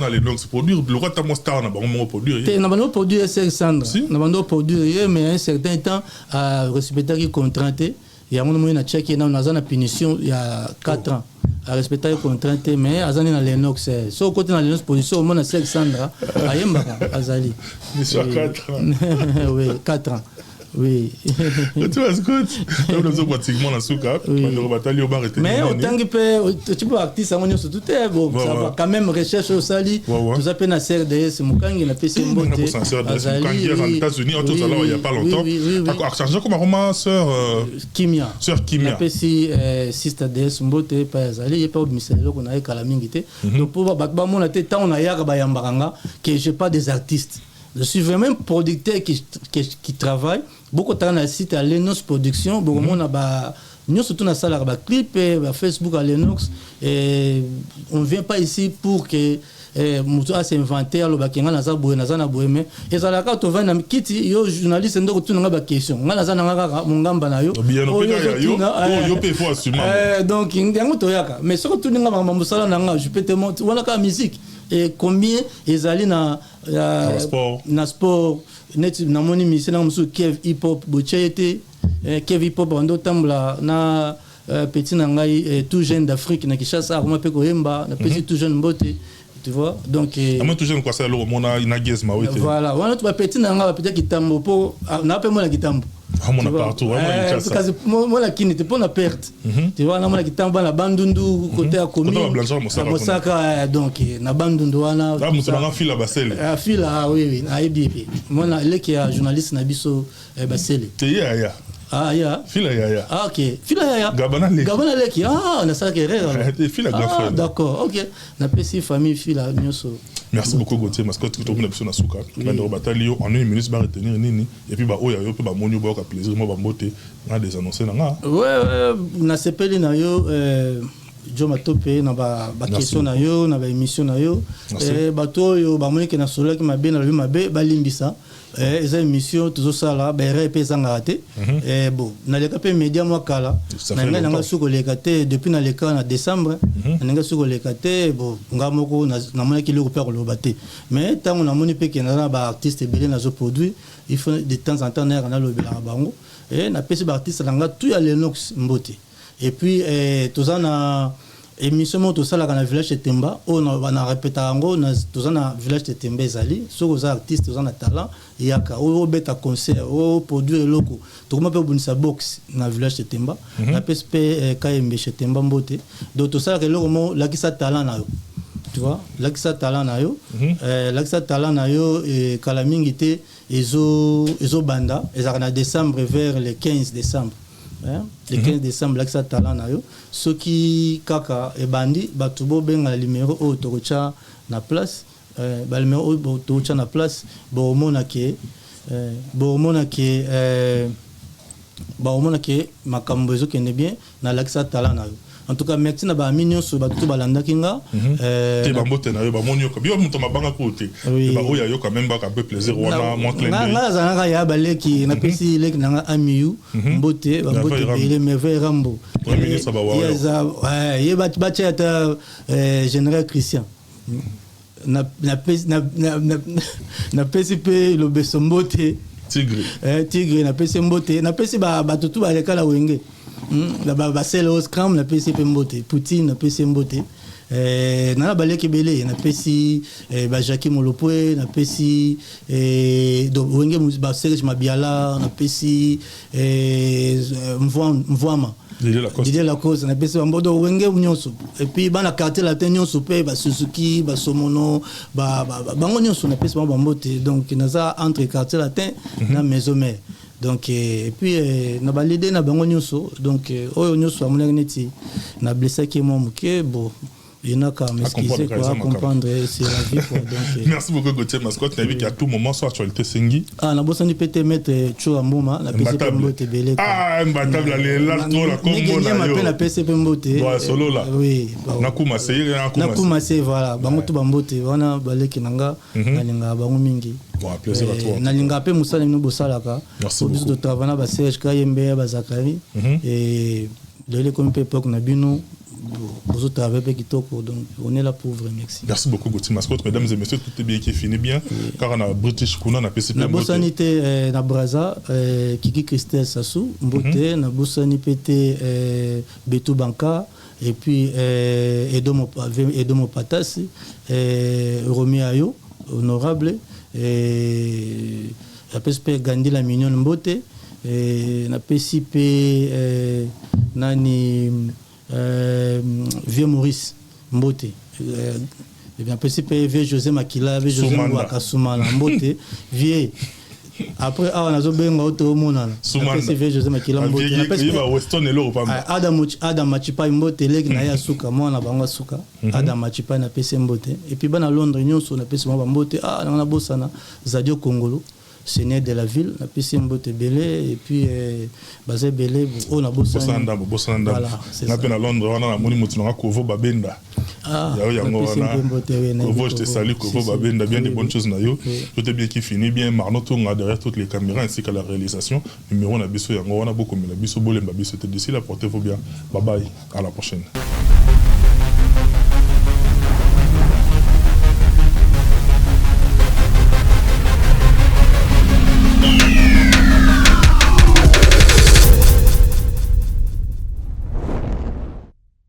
te na bando produire sere Sandra, na bando produire ye, mais un certain temps arespectaki contrat te. Yango nomoni natiaki ye nano, aza na punition ya 4 ans. Arespectaki contrat te, mais aza nde na Lenox. So okoti na Lenox Position, omona sere Sandra ayembaka, azali. Oui, 4 ans, oui. Tu vois, Scott, nous pratiquement na suka, bandeko batali yo barete. Mais otangi mpe tu peux artiste yango nyonso tout te. Bon, ça va quand même, recherche oyo osali. Toza mpe na CRDS Mokangi, napesi mbote. Azali aux États-Unis, tozala il y a pas longtemps. Achange comme aroma sœur Kimia. Sœur Kimia. Napesi sister DS mbote epai azali. Ye mpe obimisa eloko na ye kala mingi te. Donc mpo bato bamona te, ntango nayaka bayambaka nga que j'ai pas des artistes, je suis vraiment un producteur qui travaille beaucoup. Tala na site ya Lenox Production, bokomona ba nyonso tu nasalaka, baclip, bafacebook ya Lenox. Et on vient pas ici pour que moto as'invente, alobaki ngai naza boye, naza na boye. Mais ezalaka tovandi na kiti, yo journaliste nde kotuna nga baquestion, ngai naza nanga kaka mongamba na yo. Donc yango toyaka. Mais soki otuni nga makambo mosala na nga, je peux te montrer wana kaka musique et combien ezali na sport. Na sport neti namoni musicien nanga mosusu Kiev Hip Hop, botia ye te. Kiev Hip Hop bando otambola na petit na ngai, tout jeune d'Afrique na Kinshasa, akoma mpe koyemba. Napesi tout jeune mbote. Tu vois, donc Moi toujours quoi ça eloko mona na Gaz Mawete. Voilà, wana tu bapeti na nga, bapeti kitambo, mpo na mpe mona kitambo. Amona partout, amona Kinshasa. Kasi mona kini te mpo na perte. Tu vois, namona kitambo na Bandundu, côté ya commune. Côté ba Blanchard Mosaka. Mosaka, donc na Bandundu wana. Ah, moto nanga fila basele. Fila, ah, oui, nayebi mpe mona leki ya journaliste na biso, Basele. Te ye aya. Ah, ya. Fila yaya. Ah, ok. Fila yaya. Gabana leki. Gabana leki. Ah, nasalaki erreur alors. Te fila grand Ah, frère. d'accord, ok. Napesi famille Fila nyonso. Merci beaucoup, Gauthier Mascotte. Tokomi na biso na suka. Bandeko batali yo en une minute, ba retenir nini? Et puis baoyo yo mpe bamoni yo, bayoka plaisir mo bambote nga des annoncé na nga. Ouais, nasepeli na yo, Jo Matope, na baquestion na yo, na baémission na yo. Merci. Bato oyo bamoni ke nasololaki mabe, nalobi mabe, balimbisa. Eza émission tozosala, baerreur mpe ezangaka te. Bon, naleka mpe média mwa kala. Ça na fait ngai nanga longtemps. soki koleka te depuis naleka na décembre, na ndenge soki koleka te. Bon, nga moko namonaki eloko mpe ya koloba te, mais ntango namoni mpe ke naza na baartiste ebele nazoproduire, il faut de temps en temps nayaka nalobelaka bango. Napesi baartiste na nga tu ya Lenox mbote. Et puis toza na émission moko tosalaka na village Tetemba oyo na répétaka yango. Toza na village Tetemba, ezali soki oza artiste, oza na talent, yaka oyo obeta concert, oyo oproduire eloko. Tokoma mpe obundisa boxe na village Tetemba. Napesi mpe Kayembe Tetemba mbote. Donc tosalaka eloko moko, lakisa talent na yo, tu vois, lakisa talent na yo. Lakisa talent na yo, kala mingi te ezobanda, ezalaka na décembre, vers le 15 décembre, hein? Le 15 décembre, lakisa talent na yo. Soki kaka ebandi, bato bobenga na numéro oyo tokotya na place, banuméro oyo tokotya na place, bomona ke makambo ezokende bien. Nalakisa talent na yo. En tout cas, merci na baami nyonso, bato to balandaki nga. Te, bambote na yo, bamoni yo, yo moto mabanga ko te. Baoyo ayo quand même baka un peu plaisir wana, mwa clin nga d'œil. Nga nazalaka ya baleki, napesi leki na nga Amiyu mbote, bambote Merveille Rambo. ebele, Merveille Rambo. Premier ministre ba Warrior. Ye ouais, ye batia ata général Christian. Napesi mpe Lobeso mbote. Tigre. Tigre, napesi mbote. Napesi bato tu baleka na Wenge. Na basele oscram, napesi mpe mbote. Poutine, napesi mbote. Nana baleki ebele, napesi bajaki Molopwe, napesi donc Wenge, baserge Mabiala, napesi Mvwama. Didier Lacoste. Didier Lacoste, napesi bango. Donc Wenge nyonso, et puis bana Quartier Latin nyonso mpe, basuzuki, basomono, bango nyonso, napesi bango bambote. Donc naza entre Quartier Latin na Maison Mère. Donc et puis na balide na bango nyonso. Donc oyo nyonso amonaki neti na blessaki mwa moke, bon, yenaka m'excuser, comprendre, quoi, quoi, comprendre, c'est la vie, quoi. Donc Merci beaucoup, Gauthier Mascotte. Nayebi qu'à tout moment so actualité sengi. Ah, nabosani mpe te maître Tshoura Mboma, napesi mpe Mbatable. mbote ebele, quoi. Ah, Mbatable alela trop na kombo Ndenge na Nyema yo. mpe napesi mpe mbote. Ouais, solo là. Oui, bon. Nakuma se, ye nakuma se. Nakuma se, voilà, bango to bambote wana, baleki na nga, nalingaka bango mingi. Bon, plaisir à toi. Nalingaka mpe mosala bino bosalaka. Merci Po biso beaucoup. totravaille na baserge Kayembe, bazakari, et lelo ekomi mpe époque na bino, bozotravaille mpe kitoko. Donc on est là pour vous remercier. Merci beaucoup, Gauthier Mascotte. Mesdames et messieurs, tout est bien qui finit bien. Car on a British kuna na PCP. Nabosani te na Braza, Kiki Christel Sassou mbote. Nabosani mpe te Betu Banka, et puis Edo Mopatasi, Romi Ayo honorable, napesi mpe Gandi la Mignone mbote. Napesi mpe nani, vieux Maurice mbote. Napesi mpe vieux José Makila, vieux José Soumanda. Ngwaka Sumana mbote. Vieux, après awa nazobenga o toomonana. Soumanda. Napesi vieux José Makila mbote. Napesi Ba Weston eloko pamba. Ah, Adam Machipai mbote, eleki na ye asuka, mwana bango asuka, Adam Machipai, napesi ye mbote. Et puis bana Londres nyonso, napesi bango bambote. Ah, nanga nabosana Zadio Kongolo, seigneur de la ville, napesi ye mbote ebele. Et puis baza ebele oyo nabosani. Bosana ndambo, bosana ndambo. Voilà, c'est Nga ça. mpe na Londres wana namoni moto nanga Kovo Babenda. Ah, Yao yango napesi wana. mpe mbote, oui, nayebi. Kovo, je te Kovo. salue, Kovo Si, si. Babenda, bien des Oui, bonnes oui. choses na yo. Oui. Tout est bien qui finit bien. Marno Tonga derrière toutes les caméras ainsi qu'à la réalisation. Numéro na biso yango wana, bokomela biso, bolemba biso te. D'ici là, portez-vous bien. Bye bye, à la prochaine.